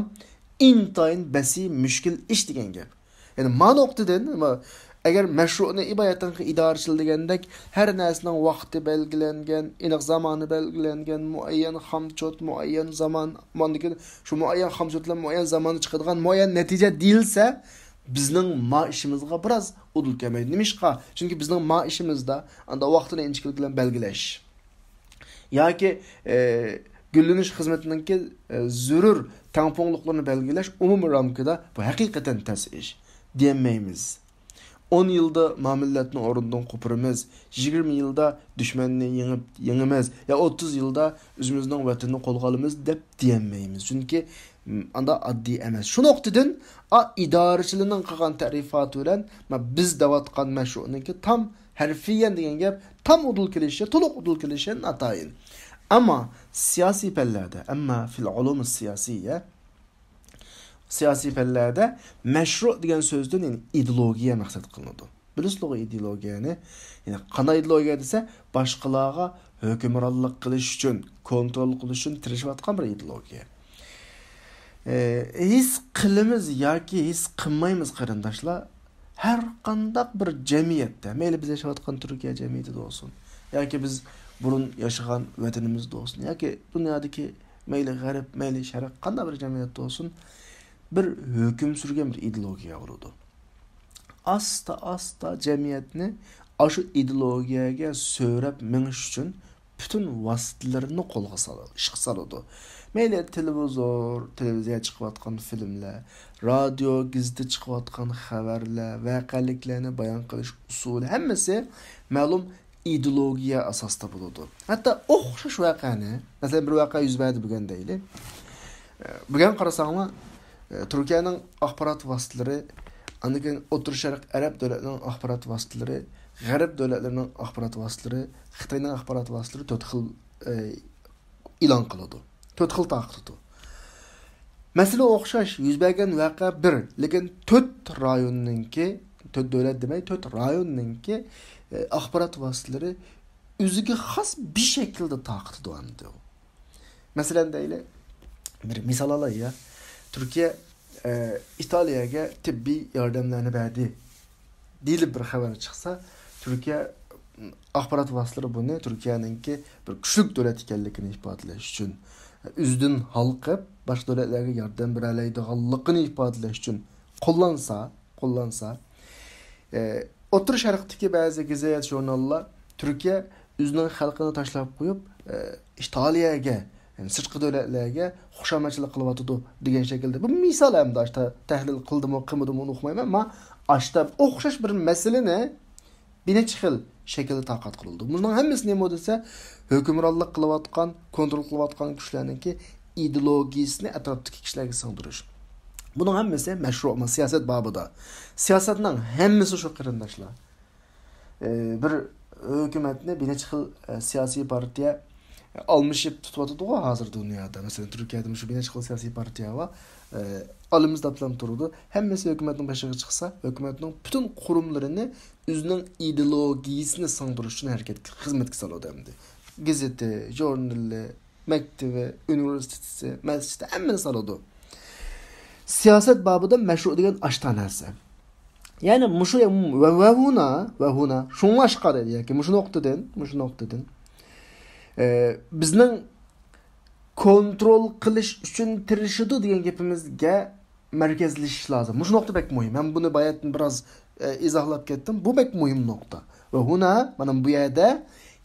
ئىنتايىن بەسىي، مۈشكۈل ئىش دېگەن گەپ. يەنى ما نۇقتىدىن، ما-، ئەگەر مەشرۇئنى ئىبارەتەن ئىدارىچىلىك دېگەندەك، ھەر نەرسىنىڭ ۋاقتى بەلگىلەنگەن، ئېنىق زامانى بەلگىلەنگەن، مۇئەييەن خامچوت، مۇئەييەن زامان، ماندىكىن شۇ مۇئەييەن خامچوت بىلەن مۇئەييەن زاماندا چىقىدىغان مۇئەييەن نەتىجە دېيىلسە، بىزنىڭ ما ئىشىمىزغا بىراز ئۇدۇل كەلمەيدۇ. نېمىشقا؟ چۈنكى بىزنىڭ ما ئىشىمىزدا ئاندا ۋاقتىنى ئىنچىكىلىك بىلەن بەلگىلەش ياكى، ئە، گۈللىنىش خىزمىتىنىڭكى، ئە، زۆرۈر تەڭپۇڭلۇقلىرىنى بەلگىلەش ئومۇمىي رامكىدا بۇ ھەقىقەتەن تەس ئىش دېيەلمەيمىز. ئون يىلدا ما مىللەتنى ئورنىدىن قوپۇرىمىز، يىگىرمە يىلدا دۈشمەننى يېڭىپ، يېڭىمىز، يا ئوتتۇز يىلدا ئۆزىمىزنىڭ ۋەتىنىنى قولغا ئالىمىز دەپ دېيەلمەيمىز. چۈنكى، م، ئاندا ئاددىي ئەمەس. شۇ نۇقتىدىن، ئا، ئىدارىچىلىرىنىڭ قىلغان تەرىپاتى بىلەن، ما، بىز دەۋاتقان مەشرۇنىڭكى تام ھەرفىيەن دېگەن گەپ تام ئۇدۇل كېلىشى، تولۇق ئۇدۇل كېلىشى ناتايىن. ئەمما سىياسىي پەنلەردە، ئەمما فىل ئۇلۇمى سىياسىيە، سىياسىي پەنلەردە مەشرۇ دېگەن سۆزدىن، يەنى ئىدېئولوگىيە مەقسەت قىلىنىدۇ. بىلىسىزلىغۇ ئىدېئولوگىيەنى؟ يەنى قانداق ئىدېئولوگىيە دېسە، باشقىلارغا ھۆكۈمرانلىق قىلىش ئۈچۈن، كونترول قىلىش ئۈچۈن تىرىشىۋاتقان بىر ئىدېئولوگىيە. ئى، ھېس قىلىمىز ياكى ھېس قىلمايمىز، قېرىنداشلار، ھەر قانداق بىر جەمئىيەتتە، مەيلى بىز ياشاۋاتقان تۈركىيە جەمئىيىتىدە بولسۇن، ياكى بىز بۇرۇن ياشىغان ۋەتىنىمىزدە بولسۇن، ياكى دۇنيادىكى مەيلى غەرب، مەيلى شەرق، قانداق بىر جەمئىيەتتە بولسۇن، بىر ھۆكۈم سۈرگەن بىر ئىدېئولوگىيە بولىدۇ. ئاستا-ئاستا جەمئىيەتنى ئاشۇ ئىدېئولوگىيەگە سۆرەپ مېڭىش ئۈچۈن پۈتۈن ۋاسىتىلىرىنى قولغا سال-، ئىشقا سالىدۇ. مەيلى تېلېۋىزور، تېلېۋىزىيە چىقىۋاتقان فىلىملەر، رادىيو، گېزىتتە چىقىۋاتقان خەۋەرلەر، ۋەقەلىكلەرنى بايان قىلىش ئۇسۇلى، ھەممىسى مەلۇم ئىدېئولوگىيە ئاساسىدا بولىدۇ. ھەتتا ئوخشاش ۋەقەنى، مەسىلەن، بىر ۋەقە يۈز بەردى بۈگۈن دەيلى. بۈگۈن قارىساڭلار، تۈركىيەنىڭ ئاخبارات ۋاسىتىلىرى، ئاندىن كېيىن ئوتتۇرا شەرق ئەرەب دۆلەتلىرىنىڭ ئاخبارات ۋاسىتىلىرى، غەرب دۆلەتلىرىنىڭ ئاخبارات ۋاسىتىلىرى، خىتاينىڭ ئاخبارات ۋاسىتىلىرى تۆت خىل، ئە، ئېلان قىلىدۇ. تۆت خىل تارقىتىدۇ. مەسىلە ئوخشاش، يۈز بەرگەن ۋەقە بىر، لېكىن تۆت رايوننىڭكى، تۆت دۆلەت دېمەي، تۆت رايوننىڭكى، ئە، ئاخبارات ۋاسىتىلىرى ئۆزىگە خاس بىر شەكىلدە تارقىتىدۇ ئەمدى ئۇ. مەسىلەن دەيلى، بىر مىسال ئالاي يا. تۈركىيە، ئە، ئىتالىيەگە تېببىي ياردەملەرنى بەردى دېيىلىپ بىر خەۋەر چىقسا، تۈركىيە ئاخبارات ۋاسىتىلىرى بۇنى تۈركىيەنىڭكى بىر كۈچلۈك دۆلەت ئىكەنلىكىنى ئىپادىلەش ئۈچۈن، ئۆزىدىن ھالقىپ باشقا دۆلەتلەرگە ياردەم بېرەلەيدىغانلىقىنى ئىپادىلەش ئۈچۈن قوللانسا، قوللانسا، ئە، ئوتتۇرا شەرقتىكى بەزى گېزىت ژۇرناللار تۈركىيە ئۆزىنىڭ خەلقىنى تاشلاپ قويۇپ، ئە، ئىتالىيەگە، يەنى سىرتقى دۆلەتلەرگە خۇشامەتچىلىك قىلىۋاتىدۇ دېگەن شەكىلدە. بۇ مىسال ھەمدە ئاشتا تەھلىل قىلدىمۇ، قىلمىدىمۇ ئۇنى ئۇقمايمەن. ئەمما ئاشتا ئوخشاش بىر مەسىلىنى بىر نەچچە خىل شەكىلدە تارقاتقىلى بولىدۇ. بۇنىڭ ھەممىسى نېمە دېسە، ھۆكۈمرانلىق قىلىۋاتقان، كونترول قىلىۋاتقان كۈچلەرنىڭكى ئىدېئولوگىيىسىنى ئەتراپتىكى كىشىلەرگە سىڭدۈرۈش. بۇنىڭ ھەممىسى مەشرۇ، سىياسەت بابىدا. سىياسەتنىڭ ھەممىسى شۇ، قېرىنداشلار. ئە، بىر ھۆكۈمەتنى بىر نەچچە خىل، ئە، سىياسىي پارتىيە ئالمىشىپ تۇتۇۋاتىدىغۇ ھازىر دۇنيادا. مەسىلەن، تۈركىيەدىمۇ شۇ بىر نەچچە خىل سىياسىي پارتىيە بار. ئە، ئالىمىز دەپلام تۇرىدۇ. ھەممىسى ھۆكۈمەتنىڭ بېشىغا چىقسا، ھۆكۈمەتنىڭ پۈتۈن قۇرۇملىرىنى ئۆزىنىڭ ئىدېئولوگىيىسىنى سىڭدۈرۈش ئۈچۈن ھەرىكەتكە، خىزمەتكە سالىدۇ ئەمدى. گېزىتى، ژۇرنىلى، مەكتىۋى، ئۇنىۋېرسىتېتى، مەسچىتى، ھەممىنى سالىدۇ. سىياسەت بابىدا مەشرۇ دېگەن ئاشتا نەرسە. يەنى مۇشۇ ۋە، ۋە ھۇنا، ۋە ھۇنا، شۇڭلاشقا دەيدۇ ياكى مۇشۇ نۇقتىدىن، مۇشۇ نۇقتىدىن، ئە، بىزنىڭ كونترول قىلىش ئۈچۈن تىرىشىدۇ دېگەن گېپىمىزگە مەركەزلىشىش لازىم. مۇشۇ نۇقتا بەك مۇھىم. مەن بۇنى باياتىن بىراز، ئە، ئىزاھلاپ كەتتىم. بۇ بەك مۇھىم نۇقتا. ۋە ھۇنا، مانا بۇ يەردە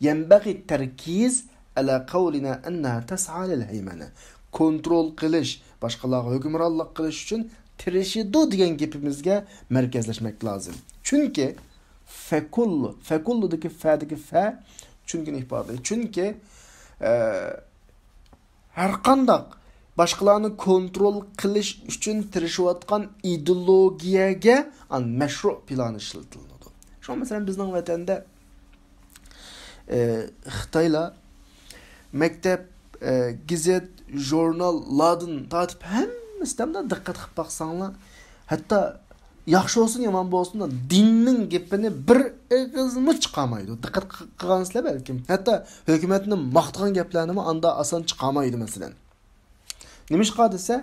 يەنبەغى تەركىز ئەلا قەۋلىنا ئەننەھا تەسئا لىل ھەيمەنە. كونترول قىلىش، باشقىلارغا ھۆكۈمرانلىق قىلىش ئۈچۈن تىرىشىدۇ دېگەن گېپىمىزگە مەركەزلەشمەك لازىم. چۈنكى فەكۇللۇ، فەكۇللۇدىكى فەدىكى فە، چۈنكىنى ئىپادىلەيدۇ. چۈنكى، ئە، ھەرقانداق باشقىلارنى كونترول قىلىش ئۈچۈن تىرىشىۋاتقان ئىدېئولوگىيەگە ئان مەشرۇ پىلان ئىشلىتىلىدۇ. شۇڭا مەسىلەن بىزنىڭ ۋەتەندە، ئە، خىتايلار مەكتەپ، ئە، گېزىت، ژۇرناللاردىن تارتىپ ھەممىسىدە دىققەت قىلىپ باقساڭلار، ھەتتا ياخشى بولسۇن، يامان بولسۇن، دىننىڭ گېپىنى بىر ئېغىزمۇ چىقارمايدۇ. دىققەت قىل-، قىلغانسىلەر بەلكىم. ھەتتا ھۆكۈمەتنى ماختىغان گەپلەرنىمۇ ئاندا ئاسان چىقارمايدۇ، مەسىلەن. نېمىشقا دېسە،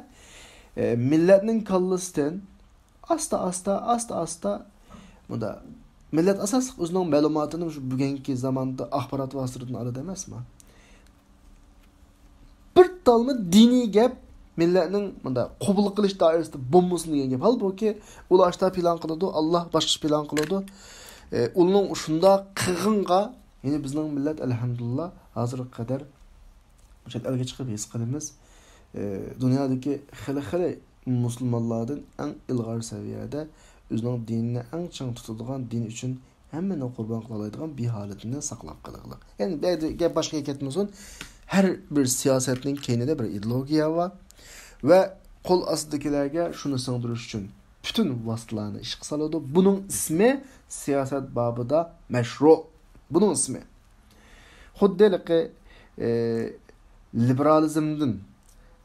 ئە، مىللەتنىڭ كاللىسىدىن ئاستا، ئاستا، ئاستا، ئاستا، مۇندا، مىللەت ئاساسلىق ئۆزىنىڭ مەلۇماتىنى مۇشۇ بۈگۈنكى زاماندا ئاخبارات ۋاسىتىلىرىدىن ئالىدۇ ئەمەسمۇ؟ بىر تالمۇ دىنىي گەپ مىللەتنىڭ مۇندا قوبۇل قىلىش دائىرىسىدە بولمىسۇن دېگەن گەپ. ھالبۇكى، ئۇلار ئاشتا پىلان قىلىدۇ، ئاللا باشقىچە پىلان قىلىدۇ. ئە، ئۇنىڭ شۇنداق قىغىنغا، يەنى بىزنىڭ مىللەت، ئەلھەمدۇلىللا، ھازىرغا قەدەر چەت ئەلگە چىقىپ ھېس قىلىمىز. ئە، دۇنيادىكى خېلى، خېلى مۇسۇلمانلاردىن ئەڭ ئىلغار سەۋىيەدە ئۆزىنىڭ دىنىنى ئەڭ چىڭ تۇتىدىغان، دىن ئۈچۈن ھەممىنى قۇربان قىلالايدىغان بىر ھالىتىنى ساقلاپ قېلىغلىق. يەنى بەزى گەپ باشقا كەتمىسۇن، ھەر بىر سىياسەتنىڭ كەينىدە بىر ئىدېئولوگىيە بار ۋە قول ئاستىدىكىلەرگە شۇنى سىڭدۈرۈش ئۈچۈن پۈتۈن ۋاسىتىلەرنى ئىشقا سالىدۇ. بۇنىڭ ئىسمى سىياسەت بابىدا مەشرۇ. بۇنىڭ ئىسمى. خۇددى ھېلىقى، ئى، لىبېرالىزمدىن،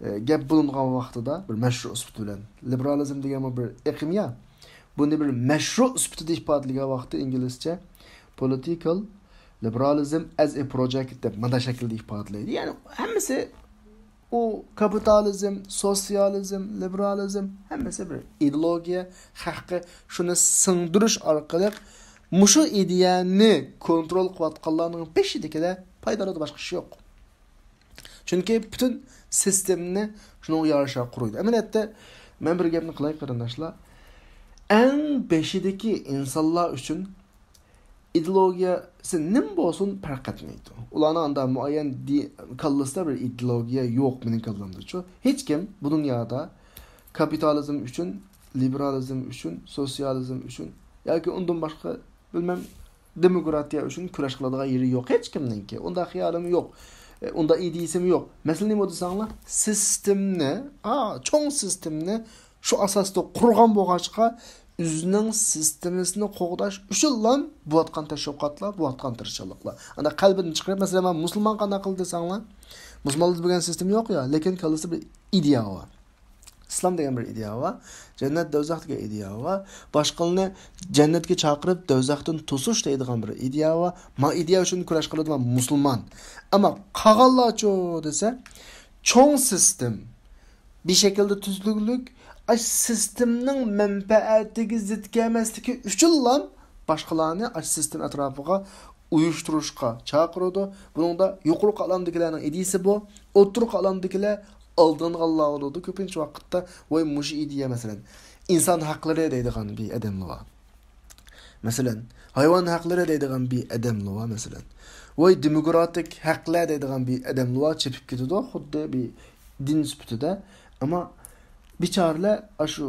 ئى، گەپ بولۇنغان ۋاقتىدا بىر مەشرۇ سۈپىتى بىلەن، لىبېرالىزم دېگەنمۇ بىر ئېقىم يا، بۇنى بىر مەشرۇ سۈپىتىدە ئىپادىلىگەن ۋاقتى ئىنگلىزچە political liberalism as a project دەپ مانا شەكىلدە ئىپادىلەيدۇ. يەنى ھەممىسى ئۇ كاپىتالىزم، سوتسىيالىزم، لىبېرالىزم ھەممىسى بىر ئىدېئولوگىيە، خەققە شۇنى سىڭدۈرۈش ئارقىلىق مۇشۇ ئىدىيەنى كونترول قىلىۋاتقانلارنىڭ بېشىدىكىلەر پايدا ئالىدۇ، باشقا ئىش يوق. چۈنكى پۈتۈن سىستېمىنى شۇنىڭغا يارىشا قۇرۇيدۇ. ئەمەلىيەتتە مەن بىر گەپنى قىلاي قېرىنداشلار. ئەڭ بېشىدىكى ئىنسانلار ئۈچۈن ئىدېئولوگىيەسى نېمە بولسۇن پەرق ئەتمەيدۇ. ئۇلارنىڭ ئاندا مۇئەييەن دى-، كاللىسىدا بىر ئىدېئولوگىيە يوق مېنىڭ كاللامدىچۇ. ھېچكىم بۇ دۇنيادا كاپىتالىزم ئۈچۈن، لىبېرالىزم ئۈچۈن، سوتسىيالىزم ئۈچۈن ياكى ئۇندىن باشقا، بىلمەم، دېموكراتىيە ئۈچۈن كۈرەش قىلىدىغان يېرى يوق ھېچكىمنىڭكى. ئۇنداق خىيالىمۇ يوق. ئە، ئۇنداق ئىدىيىسىمۇ يوق. مەسىلە نېمە دېسەڭلار، سىستېمنى، ئا، چوڭ سىستېمنى شۇ ئاساستا قۇرغان بولغاچقا، ئۆزىنىڭ سىستېمىسىنى قوغداش ئۈچۈنلا بوۋاتقان تەشۋىقاتلار، بوۋاتقان تىرىشچانلىقلار. ئانا قەلبىدىن چىقىرىپ، مەسىلەن، مەن مۇسۇلمان قانداق قىلدى دېسەڭلار، مۇسۇلمانلاردا بولغان سىستېما يوق يا، لېكىن كاللىسى بىر ئىدىيە بار. ئىسلام دېگەن بىر ئىدىيە بار، جەننەت، دوزاخ دېگەن ئىدىيە بار، باشقىلارنى جەننەتكە چاقىرىپ، دوزاختىن توسۇش دەيدىغان بىر ئىدىيە بار. ما ئىدىيە ئۈچۈن كۈرەش قىلىدىغان مۇسۇلمان. ئەمما قالغانلارچۇ دېسە، چوڭ سىستېم، بىر شەكىلدە تۈزۈكلۈك، ئاش سىستېمنىڭ مەنپەئەتىگە زىت كەلمەسلىكى ئۈچۈنلا باشقىلارنى ئاش سىستېم ئەتراپىغا ئۇيۇشتۇرۇشقا چاقىرىدۇ. بۇنىڭدا يۇقىرىقى ئالامدىكىلەرنىڭ ئىدىيىسى بۇ، ئوتتۇرىقى ئالامدىكىلەر ئالدانغانلار بولىدۇ. كۆپىنچە ۋاقىتتا، ۋاي، مۇشۇ ئىدىيە، مەسىلەن، ئىنسان ھەقلىرى دەيدىغان بىر ئادەملەر بار. مەسىلەن، ھايۋان ھەقلىرى دەيدىغان بىر ئادەملەر بار، مەسىلەن. ۋاي، دېموكراتىك ھەقلەر دەيدىغان بىر ئادەملەر بار، چېپىپ كېتىدۇ، خۇددى بىر دىن سۈپىتىدە. ئەمما بىچارىلەر ئاشۇ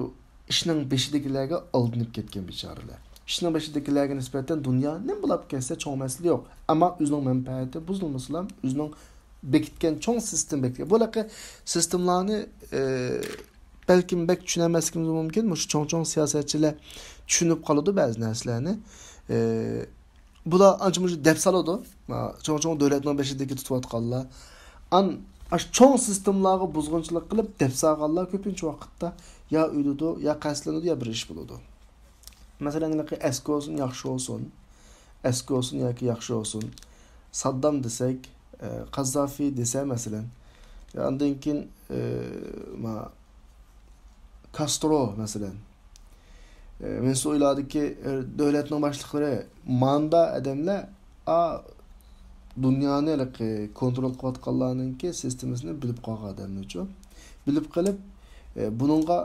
ئىشنىڭ بېشىدىكىلەرگە ئالدىنىپ كەتكەن بىچارىلەر. ئىشنىڭ بېشىدىكىلەرگە نىسبەتەن دۇنيا نېمە بولاپ كەتسە چوڭ مەسىلە يوق. ئەمما ئۆزىنىڭ مەنپەئەتى بۇزۇلمىسىلا، ئۆزىنىڭ بېكىتكەن چوڭ سىستېما بېكىتكەن. بۇ ھېلىقى سىستېمىلارنى، ئى، بەلكىم بەك چۈشىنەلمەسلىكىمىز مۇمكىن. مۇشۇ چوڭ-چوڭ سىياسەتچىلەر چۈشىنىپ قالىدۇ بەزى نەرسىلەرنى. ئى، بۇلار ئانچە-مۇنچە دەپ سالىدۇ. ما، چوڭ-چوڭ دۆلەتنىڭ بېشىدىكى تۇتۇۋاتقانلار. ئان-، ئاشۇ چوڭ سىستېمىلارغا بۇزغۇنچىلىق قىلىپ دەپ سالغانلار كۆپىنچە ۋاقىتتا يا ئۆلىدۇ، يا قەستلىنىدۇ، يا بىر ئىش بولىدۇ. مەسىلەن، ھېلىقى ئەسكى بولسۇن، ياخشى بولسۇن. ئەسكى بولسۇن ياكى ياخشى بولسۇن. ساددام دېسەك، ئە، قاززافى دېسە، مەسىلەن. يا ئاندىن كېيىن، ئە، ما، كاسترو، مەسىلەن. ئە، ۋېنېسۇېلادىكى، ئە، دۆلەتنىڭ باشلىقلىرى، ماندا ئادەملەر، ئا، دۇنيانى ھېلىقى كونترول قىلىۋاتقانلارنىڭكى سىستېمىسىنى بىلىپ قالغان ئادەملەرچۇ. بىلىپ قېلىپ، ئە، بۇنىڭغا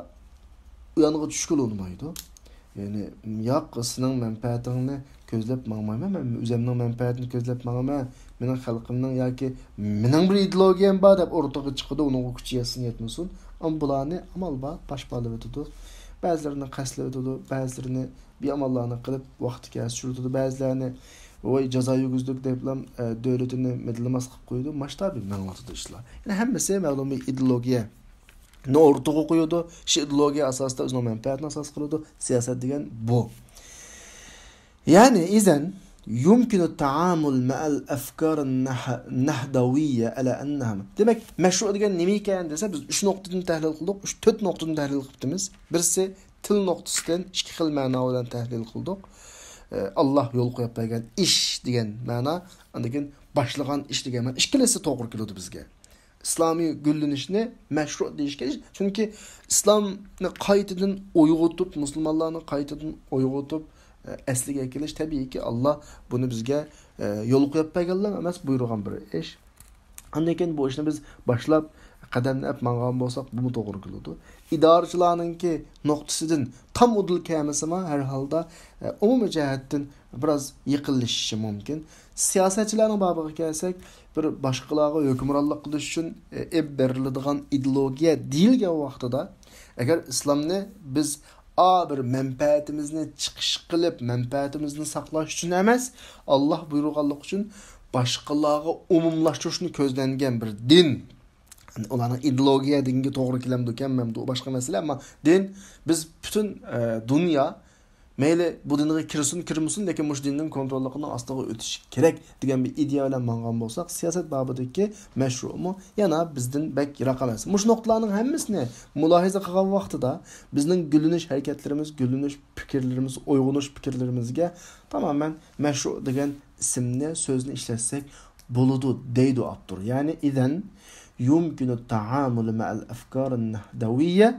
ئۇيانغا چۈشكىلى ئۇنىمايدۇ. يەنى، ياق، سېنىڭ مەنپەئەتىڭنى كۆزلەپ ماڭمايمەن، مەن ئۆزۈمنىڭ مەنپەئەتىنى كۆزلەپ ماڭىمەن، مېنىڭ خەلقىمنىڭ ياكى مېنىڭ بىر ئىدېئولوگىيەم بار دەپ ئورتىغا چىقىدۇ، ئۇنىڭغا كۈچى يەتسۇن يەتمىسۇن. ئەمما بۇلارنى ئامال بار، پاشپالىۋېتىدۇ. بەزىلىرىنى قەستلەۋېتىدۇ، بەزىلىرىنى بىئاماللارنى قىلىپ، ۋاقتى كەلسە چۈشۈرۈۋېتىدۇ، بەزىلەرنى، ۋاي، جازا يۈرگۈزدۇق دەپلا، ئە، دۆلىتىنى مىدىرلىماس قىلىپ قويىدۇ، ماشتا بىر ماڭىۋاتىدۇ ئىشلار. يەنى ھەممىسى مەلۇم بىر ئىدېئولوگىيە. نى ئورتىغا قويىدۇ، شۇ ئىدېئولوگىيە ئاساسىدا ئۆزىنىڭ مەنپەئەتىنى ئاساس قىلىدۇ. سىياسەت دېگەن بۇ. يەنى، إذن يمكن التعامل مع الأفكار النح-، النهضوية على أنها. دېمەك، مەشرۇ دېگەن نېمە ئىكەن دېسە، بىز ئۈچ نۇقتىدىن تەھلىل قىلدۇق، ئۈچ، تۆت نۇقتىدىن تەھلىل قىپتىمىز. بىرسى تىل نۇقتىسىدىن ئىككى خىل مەنا بىلەن تەھلىل قىلدۇق. ئە، ئاللا يول قويۇپ بەرگەن ئىش دېگەن مەنا، ئاندىن كېيىن باشلىغان ئىش دېگەن مەنا. ئىككىلىسى توغرا كېلىدۇ بىزگە. ئىسلامىي گۈللىنىشنى مەشرۇ دېيىشكە، چۈنكى ئىسلامنى قايتىدىن ئويغىتىپ، مۇسۇلمانلارنى قايتىدىن ئويغىتىپ، ئە، ئەسلىگە ئەكېلىش، تەبىئىيكى، ئاللا بۇنى بىزگە، ئە، يول قويۇپ بەرگەنلا ئەمەس، بۇيرۇغان بىر ئىش. ئاندىن كېيىن بۇ ئىشنى بىز باشلاپ، قەدەمنى ئەپ ماڭغان بولساق، بۇمۇ توغرا كېلىدۇ. ئىدارىچىلارنىڭكى نۇقتىسىدىن تام ئۇدۇل كەلمىسىمۇ، ھەر ھالدا، ئە، ئومۇمىي جەھەتتىن بىراز يېقىنلىشىشى مۇمكىن. سىياسەتچىلەرنىڭ بابىغا كەلسەك، بىر باشقىلارغا ھۆكۈمرانلىق قىلىش ئۈچۈن، ئېلىپ بېرىلىدىغان ئىدېئولوگىيە دېيىلگەن ۋاقتىدا، ئەگەر ئىسلامنى بىز ئا بىر مەنپەئەتىمىزنى چىقىش قىلىپ، مەنپەئەتىمىزنى ساقلاش ئۈچۈن ئەمەس، ئاللا بۇيرۇغانلىق ئۈچۈن باشقىلارغا ئومۇملاشتۇرۇشنى كۆزلەنگەن بىر دىن. ئۇلارنىڭ ئىدېئولوگىيە دېگىنگە توغرا كېلەمدۇ، كەلمەمدۇ، ئۇ باشقا مەسىلە. ئەمما دىن بىز پۈتۈن، ئە، دۇنيا مەيلى بۇ دىنغا كىرسۇن، كىرمىسۇن، لېكىن مۇشۇ دىننىڭ كونتروللۇقىنىڭ ئاستىغا ئۆتۈشى كېرەك دېگەن بىر ئىدىيە بىلەن ماڭغان بولساق، سىياسەت بابىدىكى مەشرۇمۇ يەنە بىزدىن بەك يىراق ئەمەس. مۇشۇ نۇقتىلارنىڭ ھەممىسىنى مۇلاھىزە قىلغان ۋاقتىدا بىزنىڭ گۈللىنىش ھەرىكەتلىرىمىز، گۈللىنىش پىكىرلىرىمىز، ئويغىنىش پىكىرلىرىمىزگە تامامەن مەشرۇ دېگەن ئىسىمنى، سۆزنى ئىشلەتسەك بولىدۇ، دەيدۇ ئاپتور. يەنى، إذن يمكن التعامل مع الأفكار النهضوية،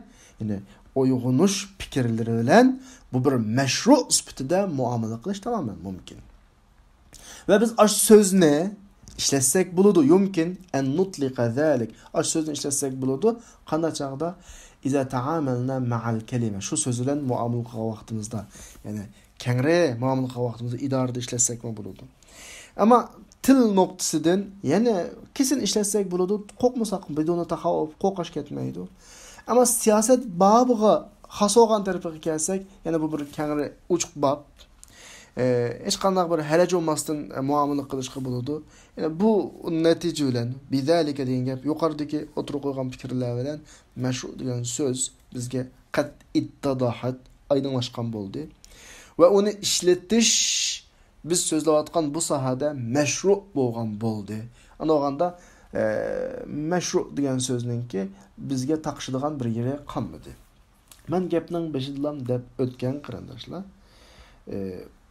يەنى ئويغىنىش پىكىرلىرى بىلەن بۇ بىر مەشرۇ سۈپىتىدە مۇئامىلە قىلىش تامامەن مۇمكىن. ۋە بىز ئاشۇ سۆزنى ئىشلەتسەك بولىدۇ، يمكن أن نطلق ذلك. ئاشۇ سۆزنى ئىشلەتسەك بولىدۇ. قانداق چاغدا؟ إذا تعاملنا مع الكلمة. شۇ سۆز بىلەن مۇئامىلە قىلغان ۋاقتىمىزدا. يەنى كەڭرى مۇئامىلە قىلغان ۋاقتىمىزدا ئىدارىدە ئىشلەتسەكمۇ بولىدۇ. ئەمما تىل نۇقتىسىدىن يەنە كېسىن ئىشلەتسەك بولىدۇ، قورقمىساق، بدون تخوف، قورقۇش كەتمەيدۇ. ئەمما سىياسەت بابىغا خاس بولغان تەرىپىگە كەلسەك، يەنە بۇ بىر كەڭرى ئوچۇق باب. ئە، ھېچقانداق بىر ھەرەج بولماستىن، ئە، مۇئامىلە قىلىشقا بولىدۇ. يەنە بۇ نەتىجە بىلەن، بىزەلىكە دېگەن گەپ، يۇقىرىدىكى ئوتتۇرىغا قويغان پىكىرلەر بىلەن مەشرۇ دېگەن سۆز بىزگە قەتئىي ئىتتىداھات، ئايدىڭلاشقان بولدى. ۋە ئۇنى ئىشلىتىش بىز سۆزلەۋاتقان بۇ ساھەدە مەشرۇ بولغان بولدى. ئانداق بولغاندا، ئە، مەشرۇ دېگەن سۆزنىڭكى بىزگە تاقىشىدىغان بىر يېرى قالمىدى. مەن گەپنىڭ بېشىدىلا دەپ ئۆتكەن، قېرىنداشلار. ئە،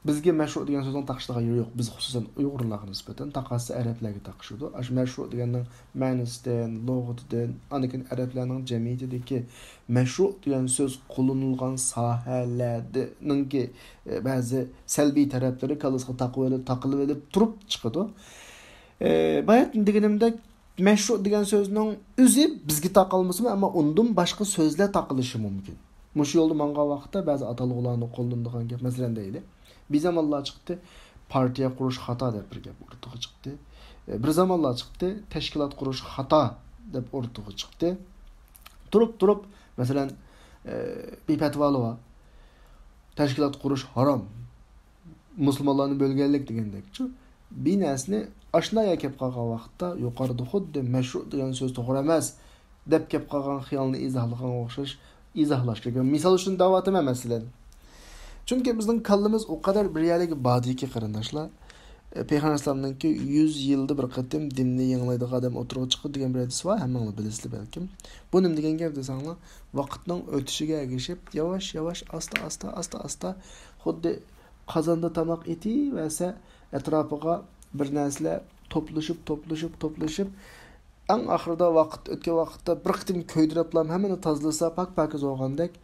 بىزگە مەشرۇ دېگەن سۆزنىڭ تاقىشىدىغان يېرى يوق. بىز خۇسۇسەن ئۇيغۇرلارغا نىسبەتەن، تاقاسى ئەرەبلەرگە تاقىشىدۇ. ئاشۇ مەشرۇ دېگەننىڭ مەنىسىدىن، لۇغىتىدىن، ئاندىن كېيىن ئەرەبلەرنىڭ جەمئىيىتىدىكى مەشرۇ دېگەن سۆز قوللىنىلغان ساھەلەرنىڭكى، ئە، بەزى سەلبىي تەرەپلىرى كاللىسىغا تاقىۋېلىپ، تاقىلىۋېلىپ تۇرۇپ چىقىدۇ. ئە، باياتىن دېگىنىمدەك، مەشرۇ دېگەن سۆزنىڭ ئۆزى بىزگە تاقالمىسىمۇ، ئەمما ئۇندىن باشقا سۆزلەر تاقىلىشى مۇمكىن. مۇشۇ يولدا ماڭغان ۋاقىتتا بەزى ئاتالغۇلارنى قوللىنىدىغان گەپ، مەسىلەن دەيلى، بىزەماللار چىقتى، پارتىيە قۇرۇش خاتا دەپ بىر گەپ ئوتتۇرىغا چىقتى. ئە، بىر زامانلار چىقتى، تەشكىلات قۇرۇش خاتا دەپ ئوتتۇرىغا چىقتى. تۇرۇپ تۇرۇپ، مەسىلەن، ئە، بىر پەتىۋالار بار، تەشكىلات قۇرۇش ھارام، مۇسۇلمانلارنى بۆلگەنلىك دېگەندەكچۇ. بىر نەرسىنى ئاشۇنداق يەرگە كەپ قالغان ۋاقىتتا، يۇقىرىدا خۇددى مەشرۇ دېگەن سۆز توغرا ئەمەس دەپ كەپ قالغان خىيالنى ئىزاھلىغانغا ئوخشاش ئىزاھلاش كېرەك. مىسال ئۈچۈن دەۋاتىمەن، مەسىلەن. چۈنكى بىزنىڭ كاللىمىز ئۇ قەدەر بىر يەرلىككە باردىكى، قېرىنداشلار. ئە، پەيغەمبەر ئەلەيھىسسالامنىڭكى يۈز يىلدا بىر قېتىم دىننى يېڭىلايدىغان ئادەم ئوتتۇرىغا چىقىدۇ دېگەن بىر ھەدىسى بار، ھەممىڭلار بىلىسىلەر بەلكىم. بۇ نېمە دېگەن گەپ دېسەڭلار، ۋاقىتنىڭ ئۆتۈشىگە ئەگىشىپ، ياۋاش-ياۋاش، ئاستا-ئاستا، ئاستا-ئاستا، خۇددى قازاندا تاماق ئېتىۋەرسە، ئەتراپىغا بىر نەرسىلەر توپلىشىپ، توپلىشىپ، توپلىشىپ، ئەڭ ئاخىرىدا ۋاقىت ئۆتكەن ۋاقىتتا بىر قېتىم كۆيدۈرۈپلا ھەممىنى تازىلىسا، پاك-پاكىز بولغاندەك،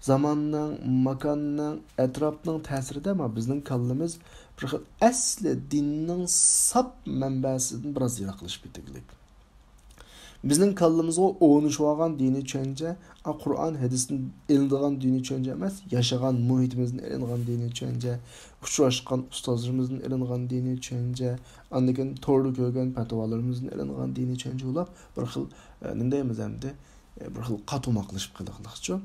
زاماننىڭ، ماكاننىڭ، ئەتراپنىڭ تەسىرىدە، ئەمما بىزنىڭ كاللىمىز بىر خىل ئەسلى دىننىڭ ساپ مەنبەسىدىن بىراز يىراقلىشىپ كېتىگلىك. بىزنىڭ كاللىمىزغا ئورنىشىۋالغان دىنىي چۈشەنچە، ئا، قۇرئان، ھەدىستىن ئېلىنىدىغان دىنىي چۈشەنچە ئەمەس، ياشىغان مۇھىتىمىزدىن ئېلىنغان دىنىي چۈشەنچە، ئۇچراشقان ئۇستازلىرىمىزدىن ئېلىنغان دىنىي چۈشەنچە، ئاندىن كېيىن توردا كۆرگەن پەتىۋالىرىمىزدىن ئېلىنغان دىنىي چۈشەنچە بولۇپ، بىر خىل، ئە، نېمە دەيمىز ئەمدى، ئە، بىر خىل قاتۇماقلىشىپ قېلىقلىقچۇ.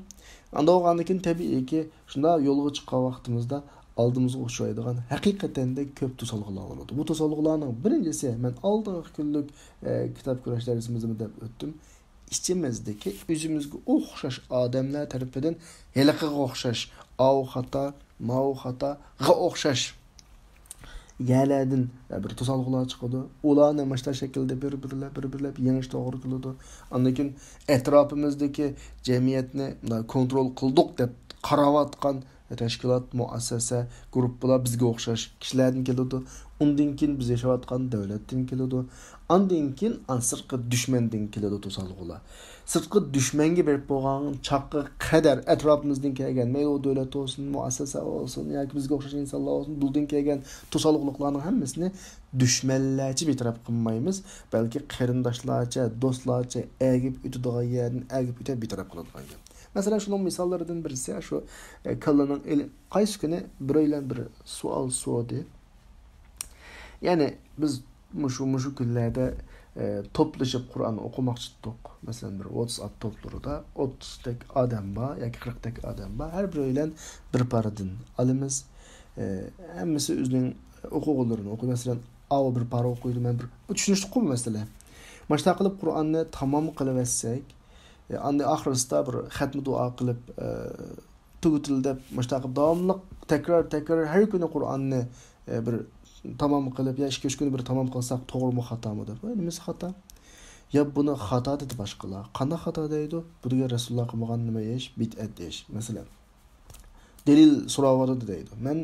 ئانداق بولغاندىن كېيىن تەبىئىيكى، شۇنداق يولغا چىققان ۋاقتىمىزدا ئالدىمىزغا ئۇچرايدىغان ھەقىقەتەندە كۆپ توسالغۇلار بولىدۇ. بۇ توسالغۇلارنىڭ بىرىنچىسى، مەن ئالدىنقى كۈنلۈك، ئە، كىتاب كۆرۈش دەرسىمىزدىمۇ دەپ ئۆتتۈم. ئىچىمىزدىكى ئۆزىمىزگە ئوخشاش ئادەملەر تەرىپىدىن ھېلىقىغا ئوخشاش، ئاۋۇ خاتا، ماۋۇ خاتاغا ئوخشاش يەرلەردىن بىر توسالغۇلار چىقىدۇ. ئۇلارنى مۇشۇنداق شەكىلدە بىر-بىرلەپ، بىر-بىرلەپ يېڭىش توغرا كېلىدۇ. ئاندىن كېيىن ئەتراپىمىزدىكى جەمئىيەتنى مۇنداق كونترول قىلدۇق دەپ قاراۋاتقان تەشكىلات، مۇئەسسەسە، گۇرۇپپىلار بىزگە ئوخشاش كىشىلەردىن كېلىدۇ. ئۇندىن كېيىن بىز ياشاۋاتقان دۆلەتتىن كېلىدۇ. ئاندىن كېيىن ئان سىرتقى دۈشمەندىن كېلىدۇ توسالغۇلار. سىرتقى دۈشمەنگە بېرىپ بولغان چاققا قەدەر ئەتراپىمىزدىن كەلگەن، مەيلى ئۇ دۆلەت بولسۇن، مۇئەسسەسە بولسۇن ياكى بىزگە ئوخشاش ئىنسانلار بولسۇن، بۇلدىن كەلگەن توسالغۇلۇقلارنىڭ ھەممىسىنى دۈشمەنلەرچە بىر تەرەپ قىلمايمىز، بەلكى قېرىنداشلارچە، دوستلارچە ئەگىپ ئۆتىدىغان يەردىن ئەگىپ ئۆتۈپ بىر تەرەپ قىلىدىغان گەپ. مەسىلەن، شۇنىڭ مىساللىرىدىن بىرسى شۇ، ئە، كاللىنىڭ ئېلى-، قايسى كۈنى بىرەيلەن بىر سوئال سورىدى. يەنى بىز مۇشۇ، مۇشۇ كۈنلەردە، ئە، توپلىشىپ قۇرئان ئوقۇماقچى تۇتتۇق. مەسىلەن، بىر ۋاتساپ توپلىرىدا ئوتتۇزتەك ئادەم بار ياكى قىرىقتەك ئادەم بار. ھەر بىرەيلەن بىر پارىدىن ئالىمىز. ئە، ھەممىسى ئۆزىنىڭ ئوقۇغۇنلىرىنى ئوقۇي. مەسىلەن، ئاۋۇ بىر پارا ئوقۇيدۇ، مەن بىر، بۇ چۈشىنىشلىكقۇ بۇ مەسىلە. ماشۇنداق قىلىپ قۇرئاننى تامام قىلىۋەتسەك، ئە، ئاندىن ئاخىرسىدا بىر خەتمە دۇئا قىلىپ، ئە، تۈگىتىلدى دەپ، مۇشۇنداق داۋاملىق تەكرار، تەكرار ھەر كۈنى قۇرئاننى، ئە، بىر تامام قىلىپ، يا ئىككى، ئۈچ كۈنى بىر تامام قىلساق توغرىمۇ، خاتامۇ دەپ. ۋاي، نېمىسى خاتا؟ يا بۇنى خاتا دېدى باشقىلار. قانداق خاتا دەيدۇ؟ بۇ دېگەن رەسۇلۇللا قىلمىغان نېمە ئىش؟ بىدئەت ئىش. مەسىلەن، دەلىل سوراۋاتىدۇ دەيدۇ. مەن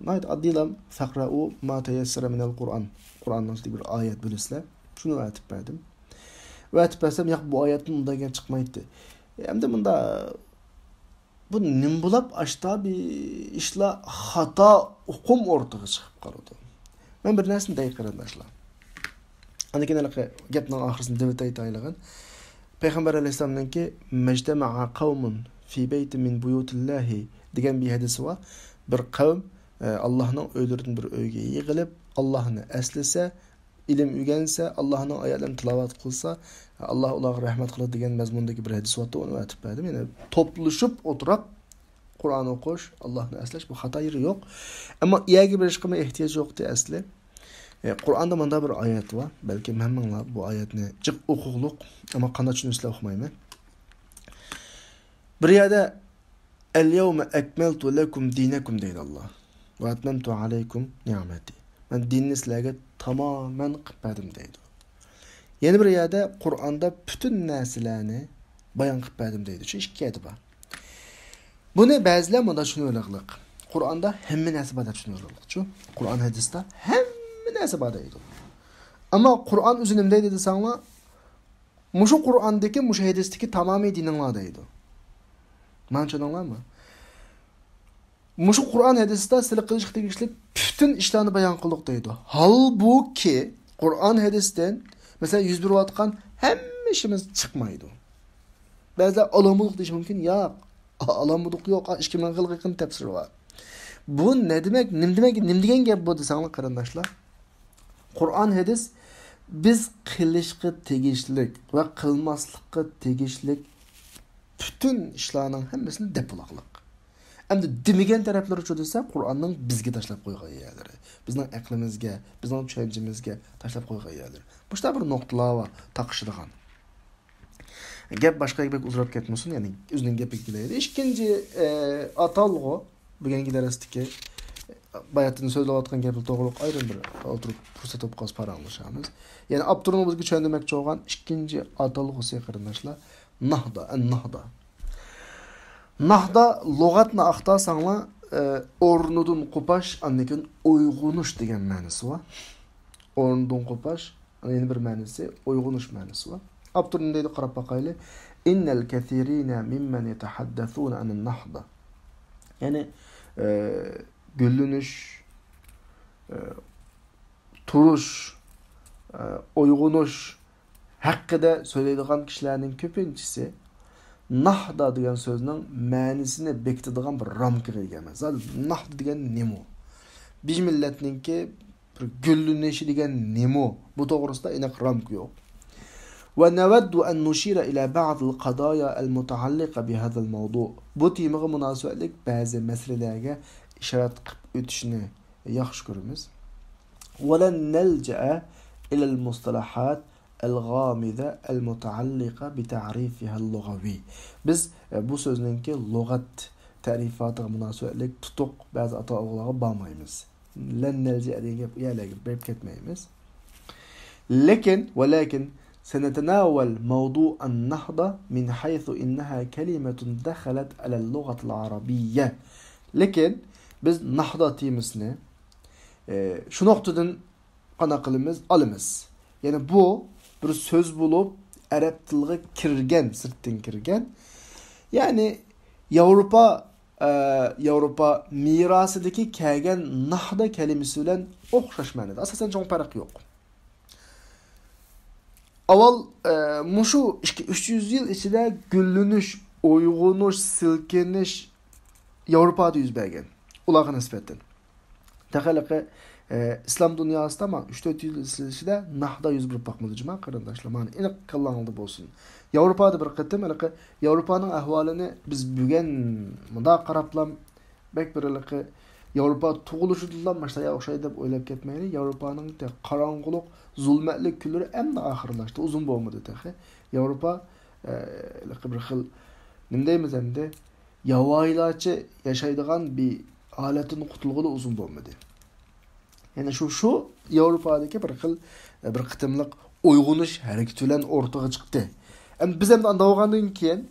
ناھايىتى ئاددىيلا، «فەقرەئۇ ما تەيەسسەرە مىنەل قۇرئان». قۇرئاننىڭ ئىچىدە بىر ئايەت بىلىسىلەر. شۇنى ئەۋەتىپ بەردىم. ئەۋەتىپ بەرسەم، ياق، بۇ ئايەتتىن ئۇنداق گەپ چىقمايتتى. ئەمدى مۇندا بۇ نېمە بولاپ ئاشتا بىر ئىشلار خاتا ئۇقۇم ئورتىغا چىقىپ قالىدۇ. مەن بىر نەرسىنى دەي قېرىنداشلار. ئاندىن كېيىن ھېلىقى گەپنىڭ ئاخىرىسىنى دېۋىتەي تايلىغان. پەيغەمبەر ئەلەيھىسسالامنىڭكى، «مەجتەمەئە قەۋمۇن فى بەيتى مىن بۇيۇتىللاھى» دېگەن بىر ھەدىسى بار. بىر قەۋم، ئە، ئاللاھنىڭ ئۆيلىرىدىن بىر ئۆيگە يىغىلىپ، ئاللاھنى ئەسلىسە، ئىلىم ئۆگەنسە، ئاللاھنىڭ ئايەتلىرىنى تىلاۋەت قىلسا، ئاللاھ ئۇلارغا رەھمەت قىلىدۇ دېگەن مەزمۇندىكى بىر ھەدىس بارتتى، ئۇنى ئېيتىپ بەردىم. يەنى توپلىشىپ ئولتۇرۇپ قۇرئان ئوقۇش، ئاللاھنى ئەسلەش، بۇ خاتا يېرى يوق. ئەمما ئۇ يەرگە بېرىشقىمۇ ئېھتىياج يوقتى ئەسلى. ئە، قۇرئاندا مۇنداق بىر ئايەت بار. بەلكىم ھەممىڭلار بۇ ئايەتنى جىق ئوقۇغلۇق، ئەمما قانداق چۈشىنىسىلەر ئۇقمايمەن. بىر يەردە، «ئەليەۋمە ئەكمەلتۇ لەكۇم دىنەكۇم» دەيدۇ ئاللاھ. «ۋە ئەتمەمتۇ ئەلەيكۇم نىئمەتى». مەن دىننى سىلەرگە تامامەن قىلىپ بەردىم دەيدۇ. يەنە بىر يەردە قۇرئاندا پۈتۈن نەرسىلەرنى بايان قىلىپ بەردىم دەيدۇ. شۇ ئىككى ئايەت بار. بۇنى بەزىلەر مۇنداق چۈشىنىۋېلىقلىق. قۇرئاندا ھەممە نەرسە بار دەپ چۈشىنىۋېلىقلىقچۇ. قۇرئان ھەدىستە ھەممە نەرسە بار دەيدۇ. ئەمما قۇرئان ئۆزى نېمە دەيدۇ دېسەڭلار، مۇشۇ قۇرئاندىكى، مۇشۇ ھەدىستىكى تامامى دىنىڭلار دەيدۇ. مانا چۈشەندىڭلارمۇ؟ مۇشۇ قۇرئان ھەدىستە سىلى قىلىشقا تېگىشلىك پۈتۈن ئىشلارنى بايان قىلدۇق دەيدۇ. ھالبۇكى، قۇرئان ھەدىستىن، مەسىلەن، يۈز بېرىۋاتقان ھەممە ئىشىمىز چىقمايدۇ. بەزىلەر ئالامۇدۇق دېيىشى مۇمكىن. ياق، ئالامۇدۇق يوق. ئىككى مىڭ خىلغا يېقىن تەپسىرى بار. بۇ نە دېمەك، نېمە دېمەك، نېمە دېگەن گەپ بۇ دېسەڭلار، قېرىنداشلار. قۇرئان ھەدىس بىز قىلىشقا تېگىشلىك ۋە قىلماسلىققا تېگىشلىك پۈتۈن ئىشلارنىڭ ھەممىسىنى دەپ بولاقلىق. ئەمدى دېمىگەن تەرەپلىرىچۇ دېسە، قۇرئاننىڭ بىزگە تاشلاپ قويغان يەرلىرى، بىزنىڭ ئەقلىمىزگە، بىزنىڭ چۈشەنچىمىزگە تاشلاپ قويغان يەرلىرى. مۇشۇنداق بىر نۇقتىلار بار تاقىشىدىغان. گەپ باشقا يەرگە بەك ئۇزىراپ كەتمىسۇن، يەنى ئۆزىنىڭ گېپىگە كېلەيلى. ئىككىنچى، ئە، ئاتالغۇ، بۈگۈنكى دەرستىكى، باياتىن سۆزلەۋاتقان گەپلەر توغرۇلۇق ئايرىم بىر ئولتۇرۇپ پۇرسەت تاپقاچ پاراڭلىشارمىز. يەنى ئاپتورنىڭ بىزگە چۈشەندۈرمەكچى بولغان ئىككىنچى ئاتالغۇسى، قېرىنداشلار، ناھدا، ئەن ناھدا. ناھدا لۇغەتنى ئاختارساڭلار، ئە، ئورنىدىن قوپاش، ئاندىن كېيىن ئويغىنىش دېگەن مەنىسى بار. ئورنىدىن قوپاش، يەنە بىر مەنىسى، ئويغىنىش مەنىسى بار. ئاپتور نېمە دەيدۇ، قاراپ باقايلى. إن الكثيرين ممن يتحدثون عن النهضة. يەنى، ئە، گۈللىنىش، ئە، تۇرۇش، ئە، ئويغىنىش ھەققىدە سۆزلەيدىغان كىشىلەرنىڭ كۆپىنچىسى ناھدا دېگەن سۆزنىڭ مەنىسىنى بېكىتىدىغان بىر رامكىغا ئىگە ئەمەس. زادى ناھدا دېگەن نېمە؟ بىر مىللەتنىڭكى بىر گۈللىنىشى دېگەن نېمە؟ بۇ توغرىسىدا ئېنىق رامكا يوق. ونود أن نشير إلى بعض القضايا المتعلقة بهذا الموضوع. بۇ تېمىغا مۇناسىۋەتلىك بەزى مەسىلىلەرگە ئىشارەت قىلىپ ئۆتۈشنى ياخشى كۆرىمىز. ولن نلجأ إلى المصطلحات الغامضة المتعلقة بتعريفها اللغوي. بىز، ئە، بۇ سۆزنىڭكى لۇغەت تەرىپاتىغا مۇناسىۋەتلىك تۇتۇق بەزى ئاتالغۇلارغا بارمايمىز. لن نلجأ دېگەن گەپ، يەرلەرگە بېرىپ كەتمەيمىز. لېكىن، ولكن سنتناول موضوع النهضة من حيث إنها كلمة دخلت على اللغة العربية. لېكىن بىز ناھدا تېمىسىنى، ئە، شۇ نۇقتىدىن قانداق قىلىمىز؟ ئالىمىز. يەنى بۇ بىر سۆز بولۇپ، ئەرەب تىلىغا كىرگەن، سىرتتىن كىرگەن. يەنى ياۋروپا، ئە، ياۋروپا مىراسىدىكى كەلگەن ناھدا كەلىمىسى بىلەن ئوخشاش مەنىدە. ئاساسەن چوڭ پەرق يوق. ئاۋۋال، ئە، مۇشۇ ئىككى، ئۈچ يۈز يىل ئىچىدە گۈللىنىش، ئويغىنىش، سىلكىنىش ياۋروپادا يۈز بەرگەن. ئۇلارغا نىسبەتەن. تېخى ھېلىقى، ئە، ئىسلام دۇنياسىدا مانا ئۈچ تۆت يىل ئىچىدە ناھدا يۈز بېرىپ باقمىدى جۇما قېرىنداشلار. مانا ئېنىق كاللاڭلاردا بولسۇن. ياۋروپادا بىر قېتىم ھېلىقى ياۋروپانىڭ ئەھۋالىنى بىز بۈگۈن مۇنداق قاراپلا بەك بىر ھېلىقى ياۋروپا تۇغۇلۇشىدىنلا ماشۇنداق ئوخشايدۇ دەپ ئويلاپ كەتمەيلى. ياۋروپانىڭ تېخى قاراڭغۇلۇق، زۇلمەتلىك كۈنلىرى ئەمدى ئاخىرلاشتى. ئۇزۇن بولمىدى تېخى. ياۋروپا، ئە، ھېلىقى بىر خىل، نېمە دەيمىز ئەمدى؟ ياۋايىلارچە ياشايدىغان بىر ھالەتتىن قۇتۇلغىلى ئۇزۇن بولمىدى. يەنى شۇ، شۇ ياۋروپادىكى بىر خىل، بىر قېتىملىق ئويغىنىش ھەرىكىتى بىلەن ئورتىغا چىقتى. ئەمدى بىز ئەمدى ئانداق بولغاندىن كېيىن،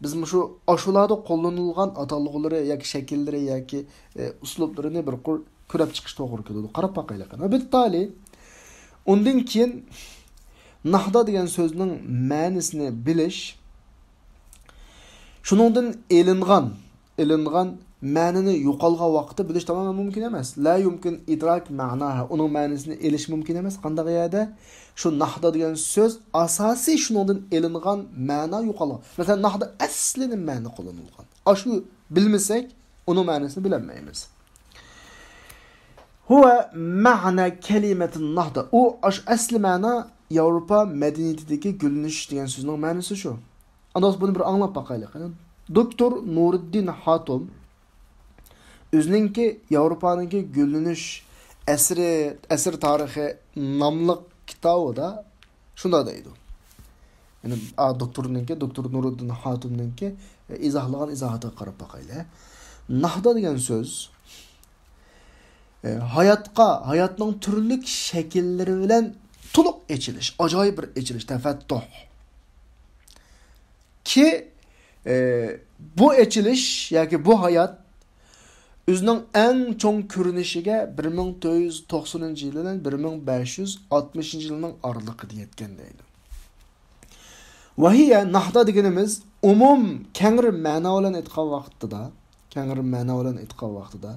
بىز مۇشۇ ئاشۇلاردا قوللىنىلغان ئاتالغۇلىرى ياكى شەكىللىرى ياكى، ئە، ئۇسلۇبلىرىنى بىر قۇر كۆرۈپ چىقىش توغرا كېلىدۇ. قاراپ باقايلى قېنى. بىتتالى، ئۇندىن كېيىن ناھدا دېگەن سۆزنىڭ مەنىسىنى بىلىش، شۇنىڭدىن ئېلىنغان ئېلىنغان مەنىنى يوقالغان ۋاقىتتا بىلىش تامامەن مۇمكىن ئەمەس. لا يمكن إدراك معناها، ئۇنىڭ مەنىسىنى ئېلىش مۇمكىن ئەمەس. قانداق يەردە؟ شۇ ناھدا دېگەن سۆز ئاساسىي شۇنىڭدىن ئېلىنغان مەنا يوقالغان. مەسىلەن، ناھدا ئەسلى نېمە مەنە قوللىنىلغان؟ ئاشۇ بىلمىسەك، ئۇنىڭ مەنىسىنى بىلەلمەيمىز. هو معنى كلمة النهضة. ئۇ ئاشۇ ئەسلى مەنا ياۋروپا مەدەنىيىتىدىكى گۈللىنىش دېگەن سۆزنىڭ مەنىسى شۇ. ئاندىن بۇنى بىر ئاڭلاپ باقايلى قېنى. دوكتور نۇرىددىن خاتۇم ئۆزىنىڭكى ياۋروپانىڭكى گۈللىنىش ئەسىرى، ئەسىر تارىخى ناملىق كىتابىدا شۇنداق دەيدۇ. يەنى، ئا، دوكتورنىڭكى، دوكتور نۇرىددىن خاتۇمنىڭكى، ئە، ئىزاھلىغان ئىزاھاتىغا قاراپ باقايلى. ناھدا دېگەن سۆز، ئە، ھاياتقا، ھاياتنىڭ تۈرلۈك شەكىللىرى بىلەن تولۇق ئېچىلىش، ئاجايىپ بىر ئېچىلىش، تەفەتتۇھ. كى، ئە، بۇ ئېچىلىش ياكى بۇ ھايات ئۆزىنىڭ ئەڭ چوڭ كۆرۈنۈشىگە بىر مىڭ تۆت يۈز توقسىنىنچى يىل بىلەن بىر مىڭ بەش يۈز ئاتمىشىنچى يىلنىڭ ئارىلىقىدا يەتكەن دەيدۇ. ۋەھىيە، ناھدا دېگىنىمىز ئومۇم، كەڭرى مەنا بىلەن ئېيتقان ۋاقتىدا، كەڭرى مەنا بىلەن ئېيتقان ۋاقتىدا،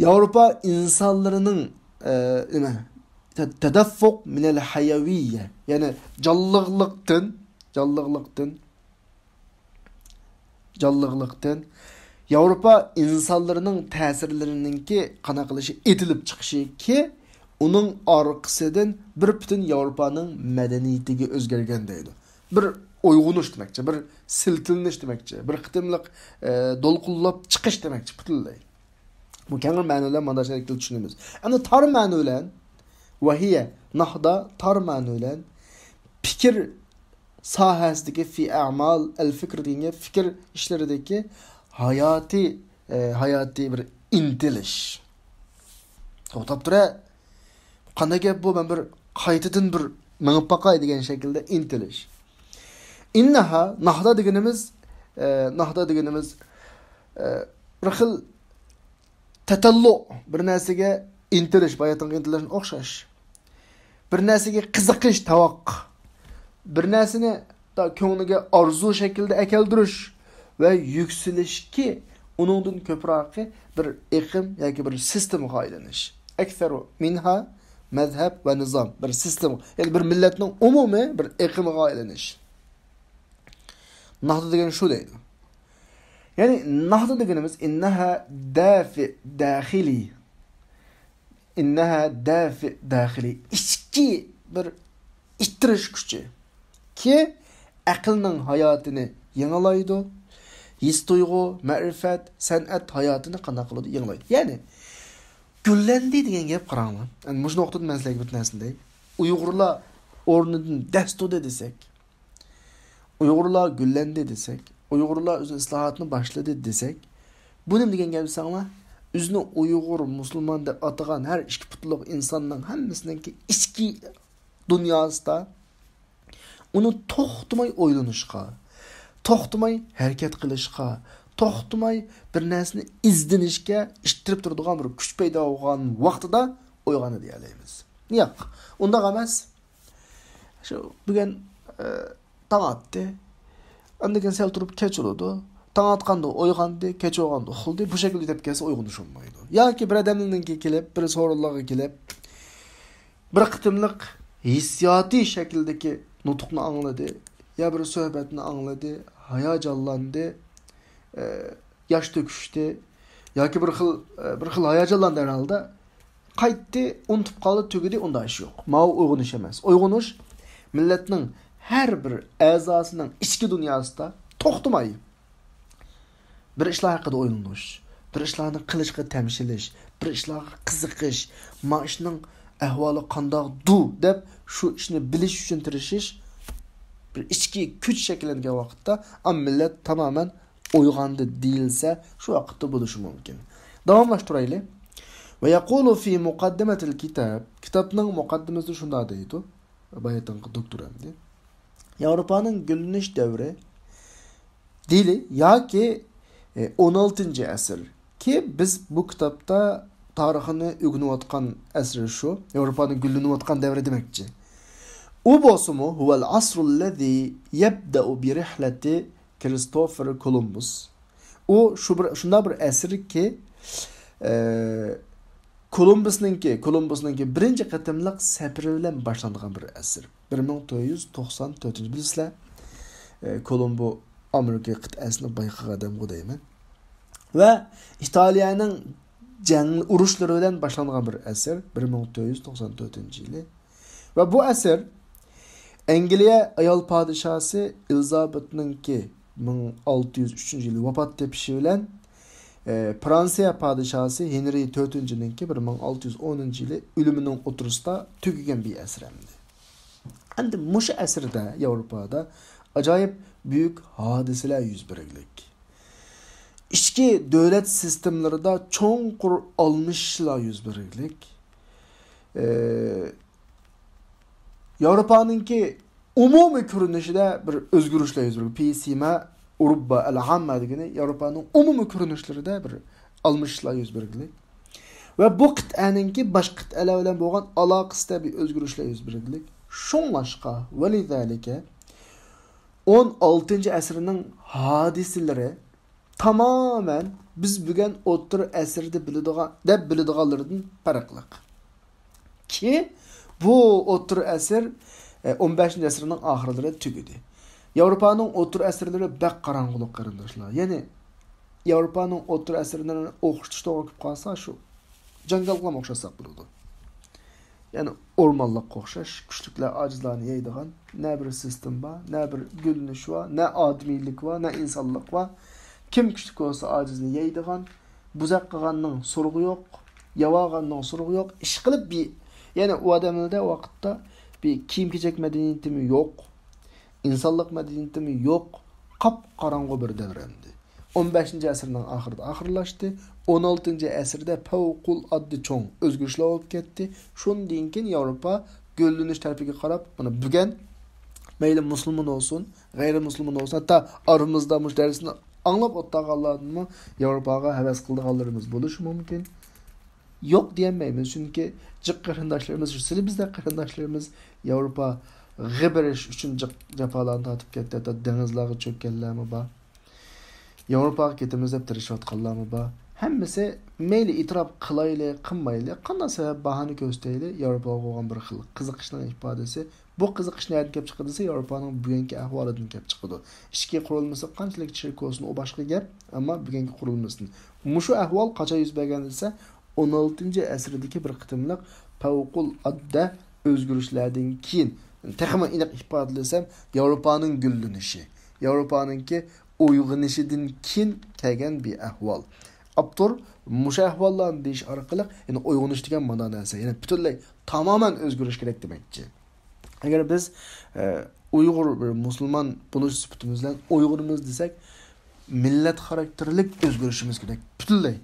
ياۋروپا ئىنسانلىرىنىڭ، ئە، نېمە، تە-، تەدەففۇق مىنەل ھەيۋىيە، يەنى جانلىقلىقتىن، جانلىقلىقتىن، جانلىقلىقتىن ياۋروپا ئىنسانلىرىنىڭ تەسىرلىرىنىڭكى قانداق قىلىشى، ئېتىلىپ چىقىشىكى، ئۇنىڭ ئارقىسىدىن بىر پۈتۈن ياۋروپانىڭ مەدەنىيىتىگە ئۆزگەرگەن دەيدۇ. بىر ئويغىنىش دېمەكچى، بىر سىلكىلىنىش دېمەكچى، بىر قېتىملىق، ئە، دولقۇنلاپ چىقىش دېمەكچى پۈتۈنلەي. بۇ كەڭرى مەنە بىلەن مانا شەكىلدە چۈشىنىمىز. ئەمدى تار مەنە بىلەن، ۋەھىيە، ناھدا تار مەنە بىلەن پىكىر ساھەسىدىكى، في أعمال الفكر دېگەن گەپ، پىكىر ئىشلىرىدىكى ھاياتىي، ئە، ھاياتىي بىر ئىنتىلىش. توختاپ تۇرە. قانداق گەپ بۇ؟ مەن بىر قايتىدىن بىر مېڭىپ باقاي دېگەن شەكىلدە ئىنتىلىش. ئىننەھا، ناھدا دېگىنىمىز، ئە، ناھدا دېگىنىمىز، ئە، بىر خىل تەتەللۇ، بىر نەرسىگە ئىنتىلىش، باياتىنقى ئىنتىلىشقا ئوخشاش. بىر نەرسىگە قىزىقىش، تاۋاق. بىر نەرسىنى تا كۆڭلىگە ئارزۇ شەكلىدە ئەكەلدۈرۈش ۋە يۈكسىلىشكى ئۇنىڭدىن كۆپرەكى بىر ئېقىم ياكى بىر سىستېمىغا ئايلىنىش. ئەكسەرۇ مىنھا مەزھەب ۋە نىزام، بىر سىستېما، يەنى بىر مىللەتنىڭ ئومۇمىي بىر ئېقىمىغا ئايلىنىش. ناھدا دېگەن شۇ دەيدۇ. يەنى ناھدا دېگىنىمىز ئىننەھا دافى داخىلى. ئىننەھا دافى داخىلى. ئىچكى بىر ئىتتىرىش كۈچى. كى ئەقىلنىڭ ھاياتىنى يېڭىلايدۇ. ھېس تۇيغۇ، مەرىپەت، سەنئەت ھاياتىنى قانداق قىلىدۇ؟ يېڭىلايدۇ. يەنى گۈللەندى دېگەن گەپ قاراڭلار. يەنى مۇشۇ نۇقتىدىن مەن سىلەرگە بىر نەرسىنى دەي. ئۇيغۇرلار ئورنىدىن دەس تۇردى دېسەك، ئۇيغۇرلار گۈللەندى دېسەك، ئۇيغۇرلار ئۆزىنىڭ ئىسلاھاتىنى باشلىدى دېسەك، بۇ نېمە دېگەن گەپ دېسەڭلار؟ ئۆزىنى ئۇيغۇر، مۇسۇلمان دەپ ئاتىغان ھەر ئىككى پۇتلۇق ئىنساننىڭ ھەممىسىنىڭكى ئىچكى دۇنياسىدا ئۇنى توختىماي ئويلىنىشقا، توختىماي ھەرىكەت قىلىشقا، توختىماي بىر نەرسىنى ئىزدىنىشكە ئىتتىرىپ تۇرىدىغان بىر كۈچ پەيدا بولغان ۋاقتىدا ئويغاندى دېيەلەيمىز. ياق، ئۇنداق ئەمەس. شۇ بۈگۈن، ئە، تاڭ ئاتتى. ئاندىن كېيىن سەل تۇرۇپ كەچ بولىدۇ. تاڭ ئاتقاندا ئويغاندى، كەچ بولغاندا ئۇخلىدى. بۇ شەكىلدە يېتىپ كەلسە ئويغىنىش بولمايدۇ. ياكى بىر ئادەمنىڭكى كېلىپ، بىر سورۇنلارغا كېلىپ، بىر قېتىملىق ھېسسىياتىي شەكىلدىكى نۇتۇقنى ئاڭلىدى، يا بىر سۆھبەتنى ئاڭلىدى، ھاياجانلاندى، ئە، ياش تۆكۈشتى ياكى بىر خىل، بىر خىل ھاياجانلاندى ھەر ھالدا. قايتتى، ئۇنتۇپ قالدى، تۈگىدى، ئۇنداق ئىش يوق. ماۋۇ ئويغىنىش ئەمەس. ئويغىنىش مىللەتنىڭ ھەر بىر ئەزاسىنىڭ ئىچكى دۇنياسىدا توختىماي بىر ئىشلار ھەققىدە ئويلىنىش، بىر ئىشلارنى قىلىشقا تەمشىلىش، بىر ئىشلارغا قىزىقىش، ما ئىشنىڭ ئەھۋالى قانداقدۇ دەپ شۇ ئىشنى بىلىش ئۈچۈن تىرىشىش، بىر ئىچكى كۈچ شەكىللەنگەن ۋاقىتتا، ئا، مىللەت تامامەن ئويغاندى دېيىلسە، شۇ ۋاقىتتا بولۇشى مۇمكىن. داۋاملاشتۇرايلى. ۋە يەقۇلۇ فى مۇقەددىمەتىل كىتاب. كىتابنىڭ مۇقەددىمىسىدە شۇنداق دەيدۇ. باياتىنقى دوكتور ئەمدى. ياۋروپانىڭ گۈللىنىش دەۋرى دېيىلى ياكى، ئە، ئون ئالتىنچى ئەسىر. كى بىز بۇ كىتابتا تارىخىنى ئۆگىنىۋاتقان ئەسىر شۇ. ياۋروپانىڭ گۈللىنىۋاتقان دەۋرى دېمەكچى. ئۇ بولسىمۇ، ھۇۋەل ئەسرۇللەزى يەبدەئۇ بىرىھلەتى كرىستوفېر كولومبۇس. ئۇ شۇ بىر، شۇنداق بىر ئەسىركى، ئە، كولومبۇسنىڭكى، كولومبۇسنىڭكى بىرىنچى قېتىملىق سەپىرى بىلەن باشلانغان بىر ئەسىر. بىر مىڭ تۆت يۈز توقسان تۆتىنچى، بىلىسىلەر، ئە، كولومبو ئامېرىكا قىتئەسىنى بايقىغان ئادەمغۇ دەيمەن. ۋە ئىتالىيەنىڭ جەڭ ئۇرۇشلىرى بىلەن باشلانغان بىر ئەسىر، بىر مىڭ تۆت يۈز توقسان تۆتىنچى يىلى. ۋە بۇ ئەسىر ئەنگلىيە ئايال پادىشاسى ئېلىزابېتنىڭكى مىڭ ئالتە يۈز ئۈچىنچى يىلى ۋاپات تېپىشى بىلەن، ئە، فرانسىيە پادىشاسى ھېنرى تۆتىنچىنىڭكى بىر مىڭ ئالتە يۈز ئونىنچى يىلى ئۆلۈمىنىڭ ئوتتۇرىسىدا تۈگىگەن بىر ئەسىر ئەمدى. ئەمدى مۇشۇ ئەسىردە ياۋروپادا ئاجايىپ بۈيۈك ھادىسىلەر يۈز بېرىگلىك. ئىچكى دۆلەت سىستېمىلىرىدا چوڭقۇر ئالمىشىشلار يۈز بېرىگلىك. ئە، ياۋروپانىڭكى ئومۇمىي كۆرۈنۈشىدە بىر ئۆزگىرىشلەر يۈز بەرگەن. في سيما أوروبا العامة دېگىنى ياۋروپانىڭ ئومۇمىي كۆرۈنۈشلىرىدە بىر ئالمىشىشلار يۈز بەرگىلىك. ۋە بۇ قىتئەنىڭكى باشقا قىتئەلەر بىلەن بولغان ئالاقىسىدە بىر ئۆزگىرىشلەر يۈز بەرگىلىك. شۇڭلاشقا، ولذلك، ئون ئالتىنچى ئەسىرنىڭ ھادىسىلىرى تامامەن بىز بۈگۈن ئوتتۇرا ئەسىردە بىلىدىغان، دەپ بىلىدىغانلىرىدىن پەرقلىق. كى، بۇ ئوتتۇرا ئەسىر، ئە، ئون بەشىنچى ئەسىرنىڭ ئاخىرلىرى تۈگىدى. ياۋروپانىڭ ئوتتۇرا ئەسىرلىرى بەك قاراڭغۇلۇق، قېرىنداشلار. يەنى ياۋروپانىڭ ئوتتۇرا ئەسىرلىرىنى ئوخشىتىش توغرا كېلىپ قالسا، شۇ جاڭگالغا ئوخشاتساق بولىدۇ. يەنى ئورمانلىققا ئوخشاش، كۈچلۈكلەر ئاجىزلارنى يەيدىغان، نە بىر سىستېما بار، نە بىر گۈللىنىش بار، نە ئادىمىيلىك بار، نە ئىنسانلىق بار. كىم كۈچلۈك بولسا ئاجىزنى يەيدىغان، بۇزاق قىلغاننىڭ سورىقى يوق، ياۋاغاننىڭ سورىقى يوق. ئىشقىلىپ بى-، يەنى ئۇ ئادەملەردە ۋاقىتتا بىر كىيىم-كېچەك مەدەنىيىتىمۇ يوق، ئىنسانلىق مەدەنىيىتىمۇ يوق، قاپقاراڭغۇ بىر دەۋر ئەمدى. ئون بەشىنچى ئەسىرنىڭ ئاخىرىدا ئاخىرلاشتى. ئون ئالتىنچى ئەسىردە پەۋقۇلئاددە چوڭ ئۆزگىرىشلەر بولۇپ كەتتى. شۇندىن كېيىن ياۋروپا گۈللىنىش تەرىپىگە قاراپ، مانا بۈگۈن مەيلى مۇسۇلمان بولسۇن، غەيرىي مۇسۇلمان بولسۇن، ھەتتا ئارىمىزدا مۇشۇ دەرسنى ئاڭلاپ ئولتۇرغانلاردىنمۇ ياۋروپاغا ھەۋەس قىلىدىغانلىرىمىز بولۇشى مۇمكىن. يوق دېيەلمەيمىز، چۈنكى جىق قېرىنداشلىرىمىز، سىلى بىزدەك قېرىنداشلىرىمىز ياۋروپاغا بېرىش ئۈچۈن جىق جاپالارنى تارتىپ كەتتى، ھەتتا دېڭىزلارغا چۆككەنلەرمۇ بار. ياۋروپاغا كېتىمىز دەپ تىرىشىۋاتقانلارمۇ بار. ھەممىسى مەيلى ئېتىراپ قىلايلى، قىلمايلى، قانداق سەۋەب، باھانە كۆرسىتەيلى، ياۋروپاغا بولغان بىر خىل قىزىقىشنىڭ ئىپادىسى. بۇ قىزىقىش نەدىن كەپ چىقىدۇ دېسە، ياۋروپانىڭ بۈگۈنكى ئەھۋالىدىن كەپ چىقىدۇ. ئىچكى قۇرۇلمىسى قانچىلىك چىرىك بولسۇن، ئۇ باشقا گەپ، ئەمما بۈگۈنكى قۇرۇلمىسىدىن. مۇشۇ ئەھۋال قاچان يۈز بەرگەن دېسە، ئون ئالتىنچى ئەسىردىكى بىر قېتىملىق پەۋقۇلئاددە ئۆزگىرىشلەردىن كېيىن، تېخىمۇ ئېنىق ئىپادىلىسەم، ياۋروپانىڭ گۈللىنىشى، ياۋروپانىڭكى ئويغىنىشىدىن كېيىن كەلگەن بىر ئەھۋال. ئاپتور مۇشۇ ئەھۋاللارنى دېيىش ئارقىلىق، يەنى ئويغىنىش دېگەن مانا نەرسە، يەنى پۈتۈنلەي تامامەن ئۆزگىرىش كېرەك دېمەكچى. ئەگەر بىز، ئە، ئۇيغۇر بىر مۇسۇلمان بولۇش سۈپىتىمىز بىلەن ئويغىنىمىز دېسەك، مىللەت خاراكتېرلىك ئۆزگىرىشىمىز كېرەك. پۈتۈنلەي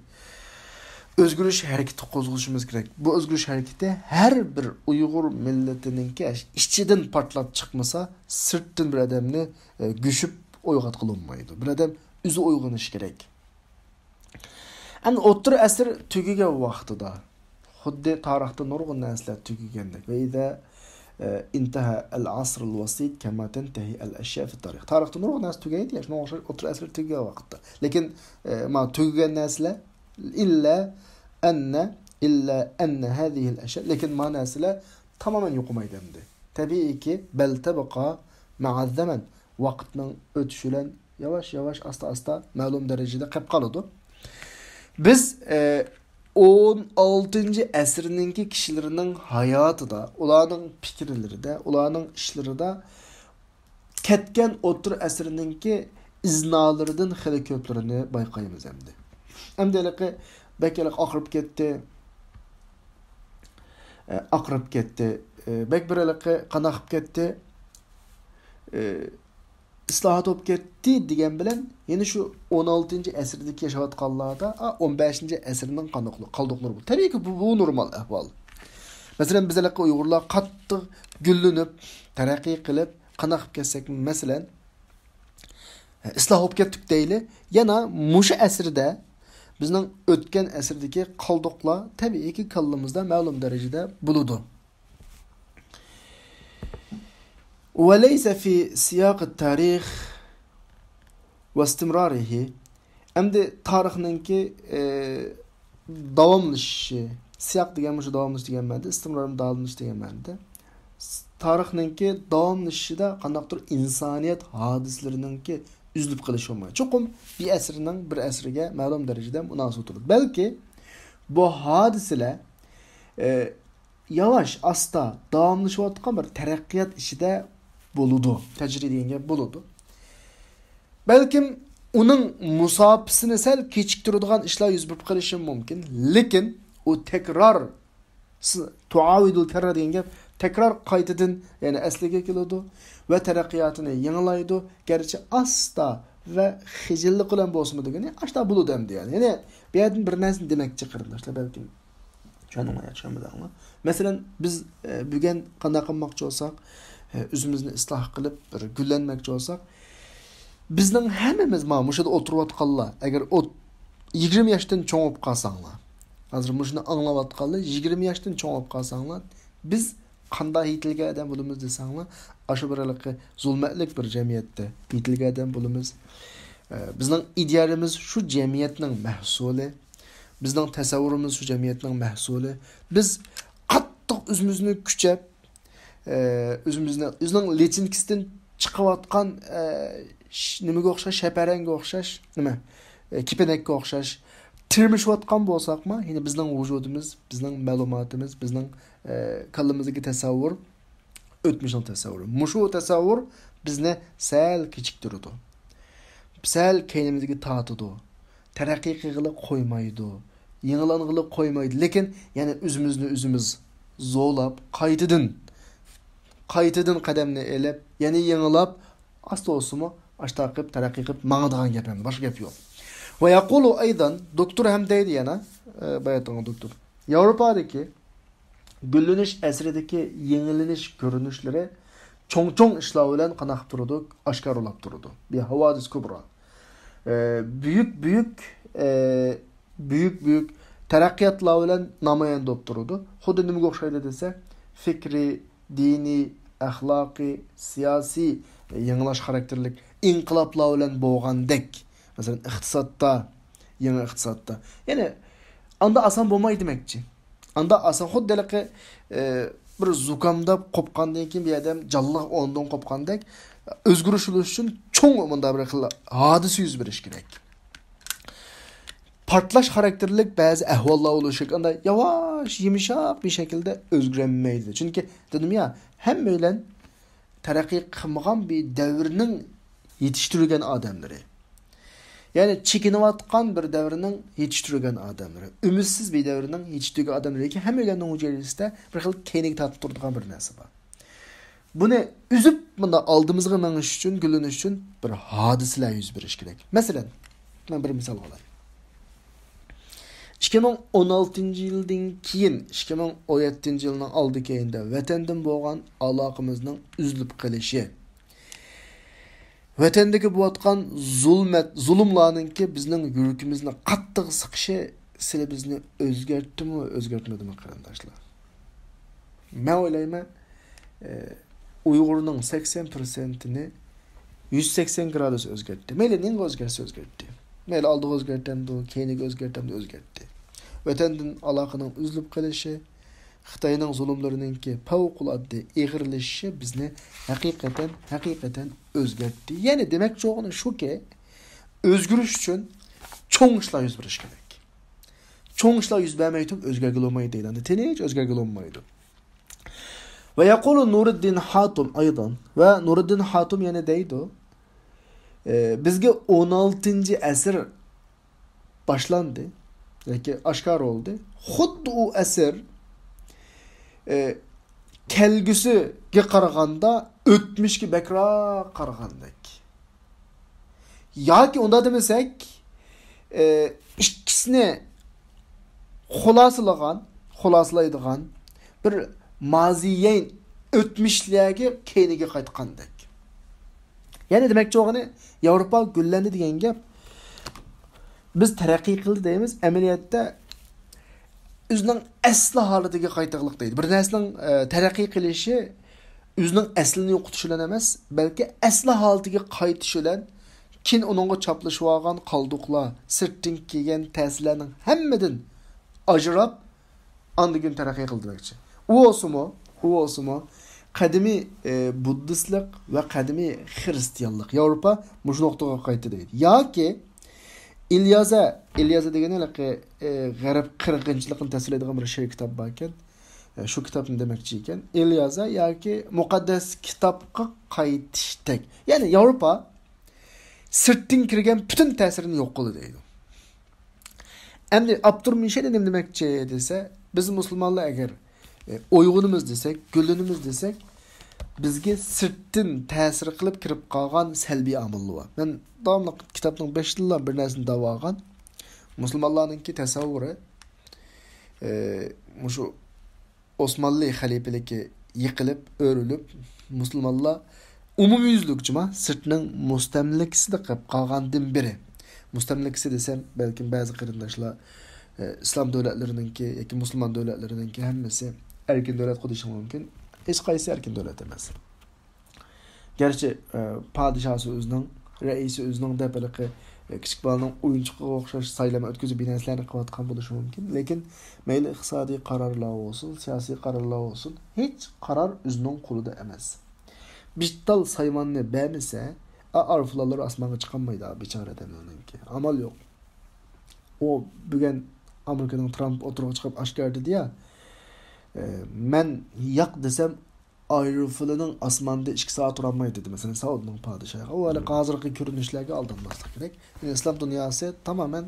ئۆزگىرىش ھەرىكىتى قوزغىشىمىز كېرەك. بۇ ئۆزگىرىش ھەرىكىتى ھەر بىر ئۇيغۇر مىللىتىنىڭكى ئىچىدىن پارتلاپ چىقمىسا، سىرتتىن بىر ئادەمنى، ئە، گۈشۈپ ئويغاتقىلى بولمايدۇ. بىر ئادەم ئۆزى ئويغىنىشى كېرەك. ئەمدى ئوتتۇرا ئەسىر تۈگىگەن ۋاقتىدا، خۇددى تارىختا نۇرغۇن نەرسىلەر تۈگىگەندەك. ۋە ئىزا، ئە، ئىنتەھە ئەل ئەسر ئەل ۋەسىت كەما تەنتەھى ئەل ئەشيا فىت تارىخ. تارىختا نۇرغۇن نەرسە تۈگەيدۇ، يا، شۇنىڭغا ئوخشاش ئوتتۇرا ئەسىر تۈگىگەن ۋاقىتتا. لېكىن، ئە، ما تۈگىگەن نەرسىلەر، ئىللا ئەننە، ئىللا ئەننە ھەزىھىل ئەشيا. لېكىن ما نەرسىلەر تامامەن يوقىمايدۇ ئەمدى. تەبىئىيكى، بەل تەبقا مەئەز زەمەن. ۋاقىتنىڭ ئۆتۈشى بىلەن ياۋاش-ياۋاش، ئاستا-ئاستا مەلۇم دەرىجىدە قېلىپ قالىدۇ. بىز، ئە، ئون ئالتىنچى ئەسىرنىڭكى كىشىلىرىنىڭ ھاياتىدا، ئۇلارنىڭ پىكىرلىرىدە، ئۇلارنىڭ ئىشلىرىدا كەتكەن ئوتتۇرا ئەسىرنىڭكى ئىزنالىرىدىن خېلى كۆپلىرىنى بايقايمىز ئەمدى. ئەمدى ھېلىقى بەك ھېلىقى ئاقىرىپ كەتتى. ئە، ئاقىرىپ كەتتى. ئە، بەك بىر ھېلىقى قانداق قىلىپ كەتتى. ئە، ئىسلاھات بولۇپ كەتتى دېگەن بىلەن، يەنە شۇ ئون ئالتىنچى ئەسىردىكى ياشاۋاتقانلاردا، ئا، ئون بەشىنچى ئەسىرنىڭ قانداقلىقى، قالدۇقلىرى بولدى. تەبىئىيكى، بۇ، بۇ نورمال ئەھۋال. مەسىلەن، بىز ھېلىقى ئۇيغۇرلار قاتتىق گۈللىنىپ، تەرەققىي قىلىپ، قانداق قىلىپ كەتسەك، مەسىلەن، ئىسلاھ بولۇپ كەتتۇق دەيلى. يەنە مۇشۇ ئەسىردە بىزنىڭ ئۆتكەن ئەسىردىكى قالدۇقلار تەبىئىيكى كاللىمىزدا مەلۇم دەرىجىدە بولىدۇ. وليس في سياق التاريخ واستمراره. ئەمدى تارىخنىڭكى، ئى، داۋاملىشىشى، سىياق دېگەن مۇشۇ داۋاملىشىش دېگەن مەنىدە، ئىستىمرار داۋاملىشىش دېگەن مەنىدە. تارىخنىڭكى داۋاملىشىشىدا قانداقتۇر ئىنسانىيەت ھادىسىلىرىنىڭكى ئۈزۈلۈپ قېلىشى بولمايدۇ. چوقۇم بىر ئەسىرنىڭ بىر ئەسىرگە مەلۇم دەرىجىدە مۇناسىۋىتى بولىدۇ. بەلكى بۇ ھادىسىلەر، ئى، ياۋاش، ئاستا داۋاملىشىۋاتقان بىر تەرەققىيات ئىچىدە بولىدۇ. تەجرىي دېگەن گەپ بولىدۇ. بەلكىم ئۇنىڭ مۇساپىسىنى سەل كېچىكتۈرىدىغان ئىشلار يۈز بېرىپ قېلىشى مۇمكىن. لېكىن ئۇ تەكرار، س-، تۇئاۋىدۇل كەررە دېگەن گەپ، تەكرار قايتىدىن، يەنى ئەسلىگە كېلىدۇ ۋە تەرەققىياتىنى يېڭىلايدۇ. گەرچە ئاستا ۋە خىجىللىق بىلەن بولسىمۇ دېگىنى، ئاشتا بولىدۇ ئەمدى، يەنى. يەنى بۇ يەردىن بىر نەرسىنى دېمەكچى، قېرىنداشلار، بەلكىم. مەن ئوڭاي چۈشەنمىدىڭلار. مەسىلەن، بىز، ئە، بۈگۈن قانداق قىلماقچى بولساق، ئە، ئۆزىمىزنى ئىسلاھ قىلىپ، بىر گۈللەنمەكچى بولساق، بىزنىڭ ھەممىمىز، ما، مۇشۇدا ئولتۇرۇۋاتقانلار، ئەگەر ئوت-، يىگىرمە ياشتىن چوڭ بولۇپ قالساڭلار، ھازىر مۇشۇنى ئاڭلاۋاتقانلار، يىگىرمە ياشتىن چوڭ بولۇپ قالساڭلار، بىز قانداق يېتىلگەن ئادەم بولىمىز دېسەڭلار، ئاشۇ بىر ھېلىقى زۇلمەتلىك بىر جەمئىيەتتە يېتىلگەن ئادەم بولىمىز. ئە، بىزنىڭ ئىدىيەلىرىمىز شۇ جەمئىيەتنىڭ مەھسۇلى. بىزنىڭ تەسەۋۋۇرىمىز شۇ جەمئىيەتنىڭ مەھسۇلى. بىز قاتتىق ئۆزىمىزنى كۈچەپ، ئە، ئۆزىمىزنى، ئۆزىنىڭ لىچىنكىسىدىن چىقىۋاتقان، ئە، ش-، نېمىگە ئوخشاش، شەپەرەڭگە ئوخشاش، نېمە، ئە، كېپىنەككە ئوخشاش تىرمىشىۋاتقان بولساقمۇ، يەنى بىزنىڭ ۋۇجۇدىمىز، بىزنىڭ مەلۇماتىمىز، بىزنىڭ، ئە، كاللىمىزدىكى تەسەۋۋۇر ئۆتمۈشنىڭ تەسەۋۋۇرى. مۇشۇ تەسەۋۋۇر بىزنى سەل كېچىكتۈرىدۇ. سەل كەينىمىزگە تارتىدۇ. تەرەققىي قىلغىلى قويمايدۇ. يېڭىلانغىلى قويمايدۇ. لېكىن يەنە ئۆزىمىزنى ئۆزىمىز زورلاپ، قايتىدىن، قايتىدىن قەدەمنى ئېلىپ، يەنە يېڭىلاپ، ئاستا بولسىمۇ، ئاشتا قىلىپ، تەرەققىي قىلىپ ماڭىدىغان گەپ ئەمدى. باشقا گەپ يوق. ۋە يەقۇلۇ ئەيدان، دوكتور ھەم دەيدۇ يەنە، ئە، باياتىنغا دوكتور. ياۋروپادىكى گۈللىنىش ئەسىرىدىكى يېڭىلىنىش كۆرۈنۈشلىرى چوڭ-چوڭ ئىشلار بىلەن قانداق قىلىپ تۇرىدۇ، ئاشكارىلاپ تۇرىدۇ. بىر ھاۋادىس كۇبرا. ئە، بۈيۈك، بۈيۈك، ئە، بۈيۈك، بۈيۈك تەرەققىياتلار بىلەن نامايان بولۇپ تۇرىدۇ. خۇددى نېمىگە ئوخشايدۇ دېسە، فىكرىي، دىنىي، ئەخلاقىي، سىياسىي يېڭىلاش خاراكتېرلىك ئىنقىلابلار بىلەن بولغاندەك. مەسىلەن، ئىقتىسادتا، يېڭى ئىقتىسادتا. يەنى، ئاندا ئاسان بولمايدۇ دېمەكچى. ئاندا ئاسان خۇددى ھېلىقى، ئە، بىر زۇكامداپ قوپقاندىن كېيىن بىر ئادەم جانلىق ئورنىدىن قوپقاندەك، ئۆزگىرىش بولۇش ئۈچۈن چوڭ مۇنداق بىر خىل ھادىسە يۈز بېرىش كېرەك. پارتلاش خاراكتېرلىك بەزى ئەھۋاللار بولۇشى كېرەك. ئاندا ياۋاش، يۇمشاق بىر شەكىلدە ئۆزگەرمەيدۇ. چۈنكى دېدىم يا، ھەممەيلەن تەرەققىي قىلمىغان بىر دەۋرنىڭ يېتىشتۈرگەن ئادەملىرى. يەنى چېكىنىۋاتقان بىر دەۋرنىڭ يېتىشتۈرگەن ئادەملىرى، ئۈمىدسىز بىر دەۋرنىڭ يېتىشتۈرگەن ئادەملىرى، لېكىن ھەممەيلەننىڭ ھۈجەيرىسىدە بىر خىل كەينىگە تارتىپ تۇرىدىغان بىر نەرسە بار. بۇنى ئۈزۈپ، مۇنداق ئالدىمىزغا مېڭىش ئۈچۈن، گۈللىنىش ئۈچۈن بىر ھادىسىلەر يۈز بېرىش كېرەك. مەسىلەن، مەن بىر مىسال ئالاي. ئىككى مىڭ ئون ئالتىنچى يىلدىن كېيىن، ئىككى مىڭ ئون يەتتىنچى يىلنىڭ ئالدى كەينىدە ۋەتەندىن بولغان ئالاقىمىزنىڭ ئۈزۈلۈپ قېلىشى، ۋەتەندىكى بولۇۋاتقان زۇلمەت، زۇلۇملارنىڭكى بىزنىڭ يۈرىكىمىزنى قاتتىق سىقىشى سىلى بىزنى ئۆزگەرتتىمۇ، ئۆزگەرتمىدىمۇ، قېرىنداشلار؟ مەن ئويلايمەن، ئە، ئۇيغۇرنىڭ سەكسەن پىرسەنتىنى يۈز سەكسەن گرادۇس ئۆزگەرتتى. مەيلى نېمىگە ئۆزگەرتسە ئۆزگەرتتى. مەيلى ئالدىغا ئۆزگەرتەمدۇ، كەينىگە ئۆزگەرتەمدۇ، ئۆزگەرتتى. ۋەتەندىن ئالاقىنىڭ ئۈزۈلۈپ قېلىشى، خىتاينىڭ زۇلۇملىرىنىڭكى پەۋقۇلئاددە ئېغىرلىشىشى بىزنى ھەقىقەتەن، ھەقىقەتەن ئۆزگەرتتى. يەنى دېمەكچى بولغىنى شۇكى، ئۆزگىرىش ئۈچۈن چوڭ ئىشلار يۈز بېرىشى كېرەك. چوڭ ئىشلار يۈز بەرمەي تۇرۇپ ئۆزگەرگىلى بولمايدۇ دەيدۇ. ئەمدى تىنچ ئۆزگەرگىلى بولمايدۇ. ۋە يەقۇلۇ نۇرىددىن ھاتىم ئايدان. ۋە نۇرىددىن ھاتىم يەنە دەيدۇ، ئە، بىزگە ئون ئالتىنچى ئەسىر باشلاندى ياكى ئاشكارا بولدى. خۇددى ئۇ ئەسىر، ئە، كەلگۈسىگە قارىغاندا ئۆتمۈشكە بەكرەك قارىغاندەك. ياكى ئۇنداق دېمىسەك، ئە، ئىككىسىنى خۇلاسىلىغان، خۇلاسىلايدىغان بىر مازىيەين ئۆتمۈشلەرگە كەينىگە قايتقاندەك. يەنى دېمەكچى بولغىنى، ياۋروپا گۈللەندى دېگەن گەپ، بىز تەرەققىي قىلدى دەيمىز، ئەمەلىيەتتە ئۆزىنىڭ ئەسلى ھالىتىگە قايتىغلىق دەيدۇ. بىر نەرسىنىڭ، ئە، تەرەققىي قىلىشى ئۆزىنىڭ ئەسلىنى يوقىتىش بىلەن ئەمەس، بەلكى ئەسلى ھالىتىگە قايتىش بىلەن، كېيىن ئۇنىڭغا چاپلىشىۋالغان قالدۇقلار، سىرتتىن كەلگەن تەسىرلەرنىڭ ھەممىدىن ئاجراپ، ئاندىن كېيىن تەرەققىي قىلدى دېمەكچى. ئۇ بولسىمۇ، ئۇ بولسىمۇ قەدىمىي، ئى، بۇددىستلىق ۋە قەدىمىي خىرىستىيانلىق ياۋروپا مۇشۇ نۇقتىغا قايتتى دەيدۇ. ياكى ئىليازە، ئىليازە دېگەن ھېلىقى، ئى، غەرب قىرغىنچىلىقىنى تەسۋىرلەيدىغان بىر شېئىر كىتاب بار ئىكەن. ئى، شۇ كىتابنى دېمەكچى ئىكەن. ئىليازە ياكى مۇقەددەس كىتابقا قايتىشتەك. يەنى ياۋروپا سىرتتىن كىرگەن پۈتۈن تەسىرىنى يوق قىلدى دەيدۇ. ئەمدى ئاپتور مىشەل نېمە دېمەكچى دېسە، بىز مۇسۇلمانلار ئەگەر، ئە، ئويغىنىمىز دېسەك، گۈللىنىمىز دېسەك، بىزگە سىرتتىن تەسىر قىلىپ كىرىپ قالغان سەلبىي ئامىللار بار. مەن داۋاملىق كىتابنىڭ بېشىدىنلا بىر نەرسىنى دەۋالغان. مۇسۇلمانلارنىڭكى تەسەۋۋۇرى، ئە، مۇشۇ ئوسمانلى خەلىپىلىكى يىقىلىپ، ئۆرۈلۈپ، مۇسۇلمانلار ئومۇميۈزلۈك جۇما سىرتنىڭ مۇستەملىكىسىدە قېلىپ قالغاندىن بېرى، مۇستەملىكىسى دېسەم، بەلكىم بەزى قېرىنداشلار، ئە، ئىسلام دۆلەتلىرىنىڭكى ياكى مۇسۇلمان دۆلەتلىرىنىڭكى ھەممىسى ئەركىن دۆلەت دېيىشى مۇمكىن. ھېچقايسى ئەركىن دۆلەت ئەمەس. گەرچە، ئە، پادىشاھسى ئۆزىنىڭ، رەئىسى ئۆزىنىڭ دەپ ھېلىقى، ئە، كىچىك بالىنىڭ ئويۇنچۇقىغا ئوخشاش سايلام ئۆتكۈزۈپ، بىر نەرسىلەرنى قىلىۋاتقان بولۇشى مۇمكىن. لېكىن مەيلى ئىقتىسادىي قارارلار بولسۇن، سىياسىي قارارلار بولسۇن، ھېچ قارار ئۆزىنىڭ قولىدا ئەمەس. بىر تال سايماننى بەرمىسە، ئا-، ئارفىلانلار ئاسمانغا چىقالمايدۇ، بىچارە ئادەملەرنىڭكى. ئامال يوق. ئۇ بۈگۈن ئامېرىكىنىڭ ترامپ ئوتتۇرىغا چىقىپ ئاشكارىلىدى يا، ئە، مەن ياق دېسەم، ئايروپىلىنىڭ ئاسماندا ئىككى سائەت تۇرالمايدۇ دېدى، مەسىلەن، سائۇدنىڭ پادىشاھى. ئۇ ھېلى ھازىرقى كۆرۈنۈشلەرگە ئالدانماسلىق كېرەك. يەنى ئىسلام دۇنياسى تامامەن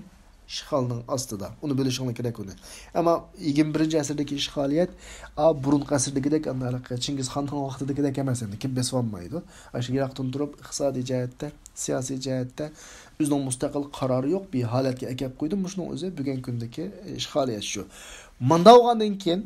ئىشغالنىڭ ئاستىدا. ئۇنى بىلىشىڭلار كېرەك ئۇنى. ئەمما يىگىرمە بىرىنچى ئەسىردىكى ئىشغالىيەت، ئا، بۇرۇنقى ئەسىردىكىدەك، ئانداق چىڭگىز خاننىڭ ۋاقتىدىكىدەك ئەمەس ئەمدى. كىم بېسىۋالمايدۇ. ئاشۇ يىراقتىن تۇرۇپ، ئىقتىسادىي جەھەتتە، سىياسىي جەھەتتە ئۆزىنىڭ مۇستەقىل قارارى يوق بىر ھالەتكە ئەكەپ قويدى. مۇشۇنىڭ ئۆزى بۈگۈنكى كۈندىكى ئىشغالىيەت شۇ. ماندا بولغاندىن كېيىن،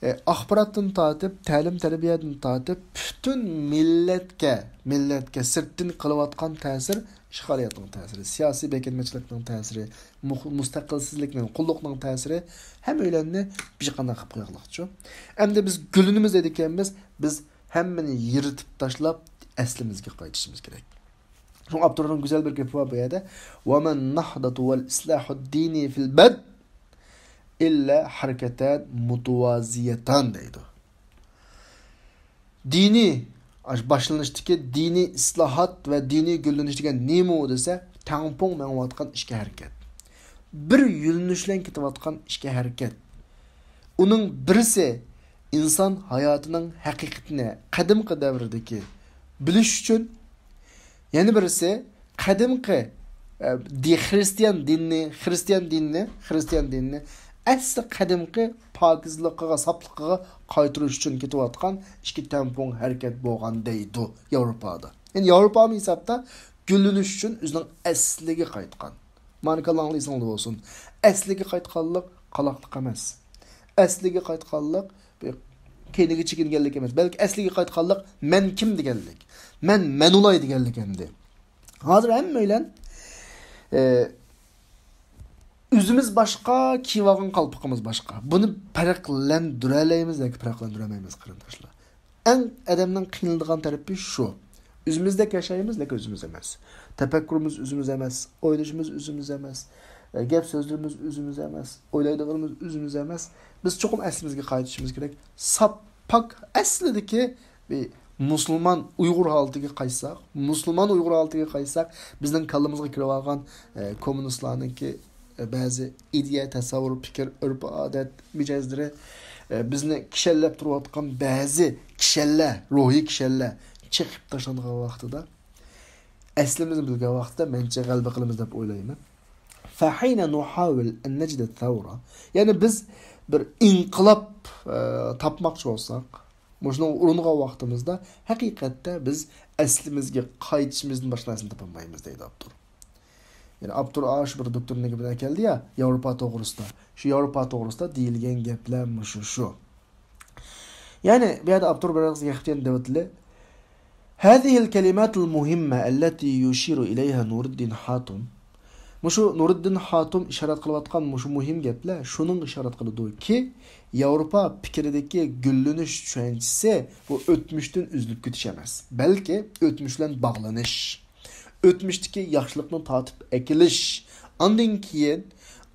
ئە، ئاخباراتتىن تارتىپ، تەلىم-تەربىيەدىن تارتىپ، پۈتۈن مىللەتكە، مىللەتكە سىرتتىن قىلىۋاتقان تەسىر، ئىشغالىيەتنىڭ تەسىرى، سىياسىي بېكىنمىچىلىكنىڭ تەسىرى، مۇخ-، مۇستەقىلسىزلىكنىڭ، قۇللۇقنىڭ تەسىرى، ھەممەيلەننى بىر قانداق قىلىپ قويغانلىقچۇ. ئەمدى بىز گۈللىنىمىز دەيدىكەنمىز، بىز ھەممىنى يىرتىپ تاشلاپ، ئەسلىمىزگە قايتىشىمىز كېرەك. شۇڭا ئاپتورنىڭ گۈزەل بىر گېپى بار بۇ يەردە. «وما النهضة والإصلاح الديني في البدء إلا حركتان متوازيتان» دەيدۇ. دىنىي، ئاشۇ باشلىنىشتىكى دىنىي ئىسلاھات ۋە دىنىي گۈللىنىش دېگەن نېمە ئۇ دېسە، تەڭپۇڭ مېڭىۋاتقان ئىككى ھەرىكەت. بىر يۆنىلىش بىلەن كېتىۋاتقان ئىككى ھەرىكەت. ئۇنىڭ بىرسى ئىنسان ھاياتىنىڭ ھەقىقىتىنى قەدىمكى دەۋردىكى بىلىش ئۈچۈن، يەنە بىرسى قەدىمكى، ئە، دى-، خرىستىيان دىنىنى، خرىستىيان دىنىنى، خرىستىيان دىنىنى ئەسلى قەدىمكى پاكىزلىقىغا، ساپلىقىغا قايتۇرۇش ئۈچۈن كېتىۋاتقان ئىككى تەڭپۇڭ ھەرىكەت بولغان دەيدۇ ياۋروپادا. يەنى ياۋروپامۇ ھېسابتا گۈللىنىش ئۈچۈن ئۆزىنىڭ ئەسلىگە قايتقان. مانا كاللاڭلار ئېسىڭلاردا بولسۇن. ئەسلىگە قايتقانلىق قالاقلىق ئەمەس. ئەسلىگە قايتقانلىق بىر كەينىگە چېكىنگەنلىك ئەمەس، بەلكى ئەسلىگە قايتقانلىق مەن كىم دېگەنلىك، مەن مەن ئولاي دېگەنلىك ئەمدى. ھازىر ھەممەيلەن، ئە، ئۆزىمىز باشقا، كىيىۋالغان قالپىقىمىز باشقا. بۇنى پەرقلەندۈرەلەيمىز ياكى پەرقلەندۈرەلمەيمىز، قېرىنداشلار. ئەڭ ئادەمنىڭ قىينىلىدىغان تەرىپى شۇ. ئۆزىمىزدەك ياشايمىز، لېكىن ئۆزىمىز ئەمەس. تەپەككۇرىمىز ئۆزىمىز ئەمەس، ئويلىشىمىز ئۆزىمىز ئەمەس، ئە، گەپ سۆزلىرىمىز ئۆزىمىز ئەمەس، ئويلايدىغىنىمىز ئۆزىمىز ئەمەس. بىز چوقۇم ئەسلىمىزگە قايتىشىمىز كېرەك. ساپ پاك ئەسلىدىكى بىر مۇسۇلمان ئۇيغۇر ھالىتىگە قايتساق، مۇسۇلمان ئۇيغۇر ھالىتىگە قايتساق، بىزنىڭ كاللىمىزغا كىرىۋالغان، ئە، كوممۇنىستلارنىڭكى، ئە، بەزى ئىدىيە، تەسەۋۋۇر، پىكىر، ئۆرپ-ئادەت، مىجەزلىرى، ئە، بىزنى كىشەنلەپ تۇرۇۋاتقان بەزى كىشەنلەر، روھىي كىشەنلەر چېقىپ تاشلانغان ۋاقتىدا، ئەسلىمىزنى بىلگەن ۋاقتىدا مەنچە غەلىبە قىلىمىز دەپ ئويلايمەن. فحين نحاول أن نجد الثورة، يەنى بىز بىر ئىنقىلاب، ئە، تاپماقچى بولساق، مۇشۇنىڭغا ئۇرۇنغان ۋاقتىمىزدا ھەقىقەتتە بىز ئەسلىمىزگە قايتىشىمىزدىن باشقا نەرسىنى تاپالمايمىز، دەيدۇ ئاپتور. يەنى ئاپتور ئاشۇ بىر دوكتورنىڭ گېپىنى ئەكەلدى يا، ياۋروپا توغرىسىدا. شۇ ياۋروپا توغرىسىدا دېيىلگەن گەپلەر مۇشۇ شۇ. يەنى بۇ يەردە ئاپتور بىر ئېغىز يەنە دەۋاتىلى. هذه الكلمات المهمة التي يشير إليها نور الدين حاتم. مۇشۇ نۇرىددىن خاتۇم ئىشارەت قىلىۋاتقان مۇشۇ مۇھىم گەپلەر شۇنىڭغا ئىشارەت قىلىدۇكى، ياۋروپا پىكرىدىكى گۈللىنىش چۈشەنچىسى بۇ ئۆتمۈشتىن ئۈزۈلۈپ كېتىش ئەمەس، بەلكى ئۆتمۈش بىلەن باغلىنىش، ئۆتمۈشتىكى ياخشىلىقنى تارتىپ ئەكېلىش، ئاندىن كېيىن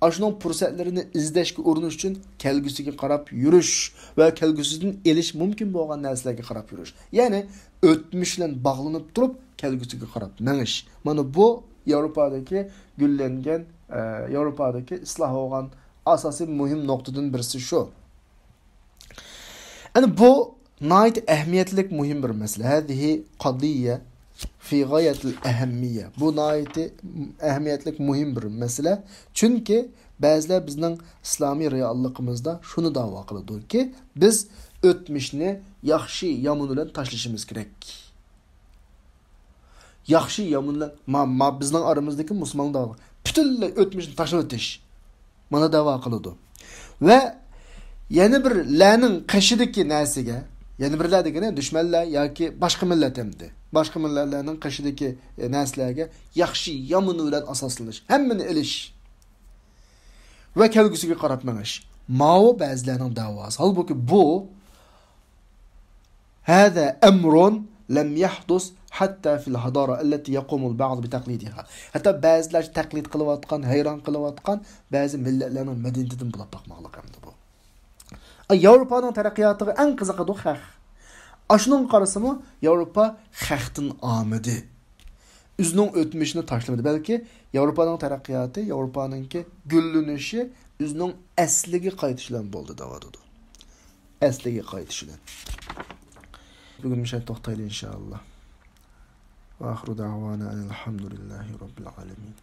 ئاشۇنىڭ پۇرسەتلىرىنى ئىزدەشكە ئۇرۇنۇش ئۈچۈن كەلگۈسىگە قاراپ يۈرۈش ۋە كەلگۈسىدىن ئېلىش مۇمكىن بولغان نەرسىلەرگە قاراپ يۈرۈش. يەنى ئۆتمۈش بىلەن باغلىنىپ تۇرۇپ، كەلگۈسىگە قاراپ مېڭىش. مانا بۇ ياۋروپادىكى گۈللەنگەن، ئە، ياۋروپادىكى ئىسلاھ بولغان ئاساسىي مۇھىم نۇقتىدىن بىرسى شۇ. ئەنە بۇ ناھايىتى ئەھمىيەتلىك مۇھىم بىر مەسىلە. هذه قضية في غاية الأهمية. بۇ ناھايىتى ئەھمىيەتلىك مۇھىم بىر مەسىلە. چۈنكى بەزىلەر بىزنىڭ ئىسلامىي رېئاللىقىمىزدا شۇنى دەۋا قىلىدۇكى، بىز ئۆتمۈشنى ياخشى، يامان بىلەن تاشلىشىمىز كېرەك. ياخشى، يامان بىلەن، ما، ما، بىزنىڭ ئارىمىزدىكى مۇسۇلمانلار پۈتۈنلەي ئۆتمۈشنى تاشلىۋېتىش. مانا دەۋا قىلىدۇ. ۋە يەنە بىرلەرنىڭ قېشىدىكى نەرسىگە، يەنە بىرلەر دېگىنى دۈشمەنلەر ياكى باشقا مىللەت ئەمدى. باشقا مىللەتلەرنىڭ قېشىدىكى، ئە، نەرسىلەرگە ياخشى يامان بىلەن ئاساسلىنىش، ھەممىنى ئېلىش ۋە كەلگۈسىگە قاراپ مېڭىش. ماۋۇ بەزىلەرنىڭ دەۋاسى. ھالبۇكى بۇ هذا أمر لم يحدث حتى في الحضارة التي يقوم البعض بتقليدها. ھەتتا بەزىلەر تەقلىد قىلىۋاتقان، ھەيران قېلىۋاتقان بەزى مىللەتلەرنىڭ مەدەنىيىتىدىن بۇلاپ باقماقلىق ئەمدى بۇ. ئە، ياۋروپانىڭ تەرەققىياتىغا ئەڭ قىزىقىدۇ خەق. ئاشۇنىڭغا قارىسىمۇ ياۋروپا خەقتىن ئالمىدى. ئۆزىنىڭ ئۆتمۈشىنى تاشلىمىدى. بەلكى ياۋروپانىڭ تەرەققىياتى، ياۋروپانىڭكى گۈللىنىشى ئۆزىنىڭ ئەسلىگە قايتىش بىلەن بولدى دەۋاتىدۇ. ئەسلىگە قايتىش بىلەن. بۈگۈن مۇشۇ يەردە توختايلى، ئىنشائاللا. وآخر دعوانا أن الحمد لله رب العالمين.